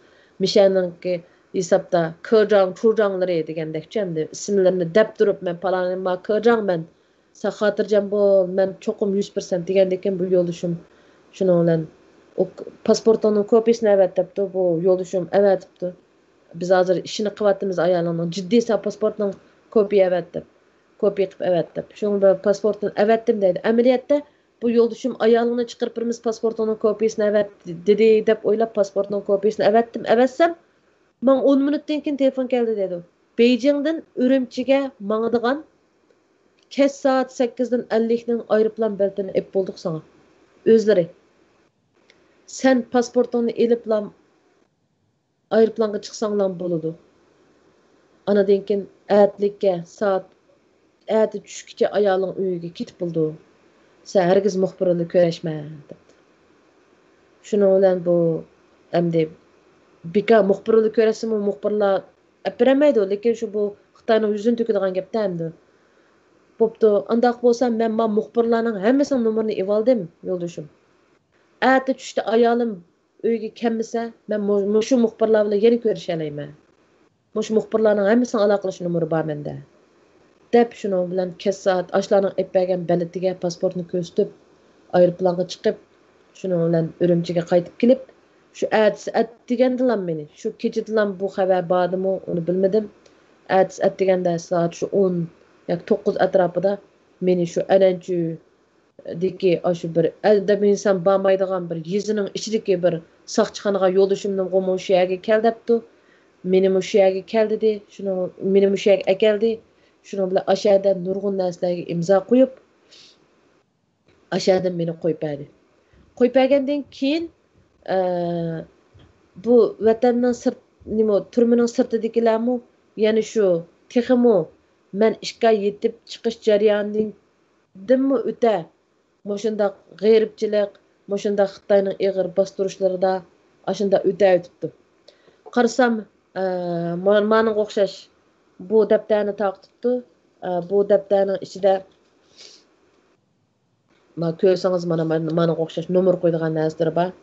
مىشەنىڭكى ھېسابتا كېجاڭ، چۇجاڭلىرى دېگەندەكچۇ ئەمدى ئىسىملىرىنى دەپ تۇرۇپ، مەن پالانى، ما كېجاڭ مەن، سەن خاتىرجەم بول، مەن چوقۇم يۈز پىرسەنت دېگەندىكىن بۇ يولدىشىم شۇنىڭ بىلەن ئۇ ك-، پاسپورتۇڭنىڭ كوپىيىسىنى ئەۋەت دەپتۇ، بۇ يولدىشىم ئەۋەتىپتۇ. بىز ھازىر ئىشىنى قىلىۋاتىمىز ئايالىڭنىڭ، جىددىي سەن پاسپورتنىڭ كوپىيە ئەۋەت دەپ. كوپىيە قىلىپ ئەۋەت دەپ. شۇنىڭ بىلەن پاسپورتنى ئەۋەتتىم دەيدۇ. ئەمەلىيەتتە بۇ يولدىشىم ئايالىڭنى چىقىرىپ بېرىمىز، پاسپورتۇڭنىڭ كوپىيىسىنى ئەۋەت دېدى دەپ ئويلاپ پاسپورتنىڭ كوپىيىسىنى ئەۋەتتىم. ئەۋەتسەم، ماڭا ئون مىنۇتتىن كېيىن تېلېفون كەلدى دەيدۇ. بېيجىڭدىن ئۈرۈمچىگە ماڭىدىغان كەچ سائەت سەككىزدىن ئەللىكنىڭ ئايروپىلان بېلىتىنى ئېلىپ بولدۇق ساڭا. ئۆزلىرى. سەن پاسپورتۇڭنى ئېلىپلا ئايروپىلانغا چىقساڭلام بولىدۇ. ئانىدىن كېيىن ئەتىلىككە سائەت، ئەتە چۈشكىچە ئايالىڭ ئۆيىگە كېتىپ بولىدۇ. سەن ھەرگىز مۇخبىر بىلەن كۆرۈشمە، دەپتۇ. شۇنىڭ بىلەن بۇ ئەمدى بىكار مۇخبىر بىلەن كۆرۈشسىمۇ مۇخبىرلار ئەپ بېرەلمەيدۇ، لېكىن شۇ بۇ خىتاينىڭ يۈزىنى تۆكىدىغان گەپتە ئەمدى. بوپتۇ، ئانداق بولسا مەن ما مۇخبىرلارنىڭ ھەممىسىنىڭ نومۇرىنى ئېلىۋالدىم، يولدىشىم. ئەتە چۈشتە ئايالىم ئۆيگە كەلمىسە، مەن مۇ-، مۇشۇ مۇخبىرلار بىلەن يەنە كۆرۈشەلەيمەن. مۇشۇ مۇخبىرلارنىڭ ھەممىسىنىڭ ئالاقىلىشىش نومۇرى بار مەندە. دەپ شۇنىڭ بىلەن كەچ سائەت ئاشۇلارنىڭ ئېلىپ بەرگەن بېلىتىگە پاسپورتنى كۆرسىتىپ، ئايروپىلانغا چىقىپ، شۇنىڭ بىلەن ئۈرۈمچىگە قايتىپ كېلىپ، شۇ ئەتىسى ئەتىگەندىلا مېنى، شۇ كېچىدىلا بۇ خەۋەر باردىمۇ، ئۇنى بىلمىدىم. ئەتىسى ئەتىگەندە سائەت شۇ ئون ياكى توققۇز ئەتراپىدا مېنى شۇ ئەنەنچۈ دىكى ئاشۇ بىر ئادەم ئىنسان بارمايدىغان بىر يېزىنىڭ ئىچىدىكى بىر ساقچىخانىغا يولدىشىمنىغۇ مۇشۇ يەرگە كەل دەپتۇ. مېنى مۇشۇ يەرگە كەل دېدى. شۇنىڭ، مېنى مۇشۇ يەرگە ئەكەلدى. شۇنىڭ بىلەن ئاشۇ يەردە نۇرغۇن نەرسىلەرگە ئىمزا قويۇپ، ئاشۇ يەردىن مېنى قويۇپ بەردى. قويۇپ بەرگەندىن كېيىن، ئە، بۇ ۋەتەننىڭ سىرت، نېمە، تۈرمىنىڭ سىرتىدىكىلەرمۇ يەنە شۇ تېخىمۇ مەن ئىككى ئاي يېتىپ چىقىش جەريانىدىن دىنمۇ ئۆتە، مۇشۇنداق غېرىبچىلىق، مۇشۇنداق خىتاينىڭ ئېغىر باستۇرۇشلىرىدا ئاشۇنداق ئۆتەۋېتىپتۇ. قارىسام، ئە، ما-، مانىڭغا ئوخشاش بۇ دەپتەرنى تارقىتىپتۇ. ئە، بۇ دەپتەرنىڭ ئىچىدە ما كۆرسىڭىز، مانا، مانا، مانىڭغا ئوخشاش نومۇر قويىدىغان نەرسىلىرى بار.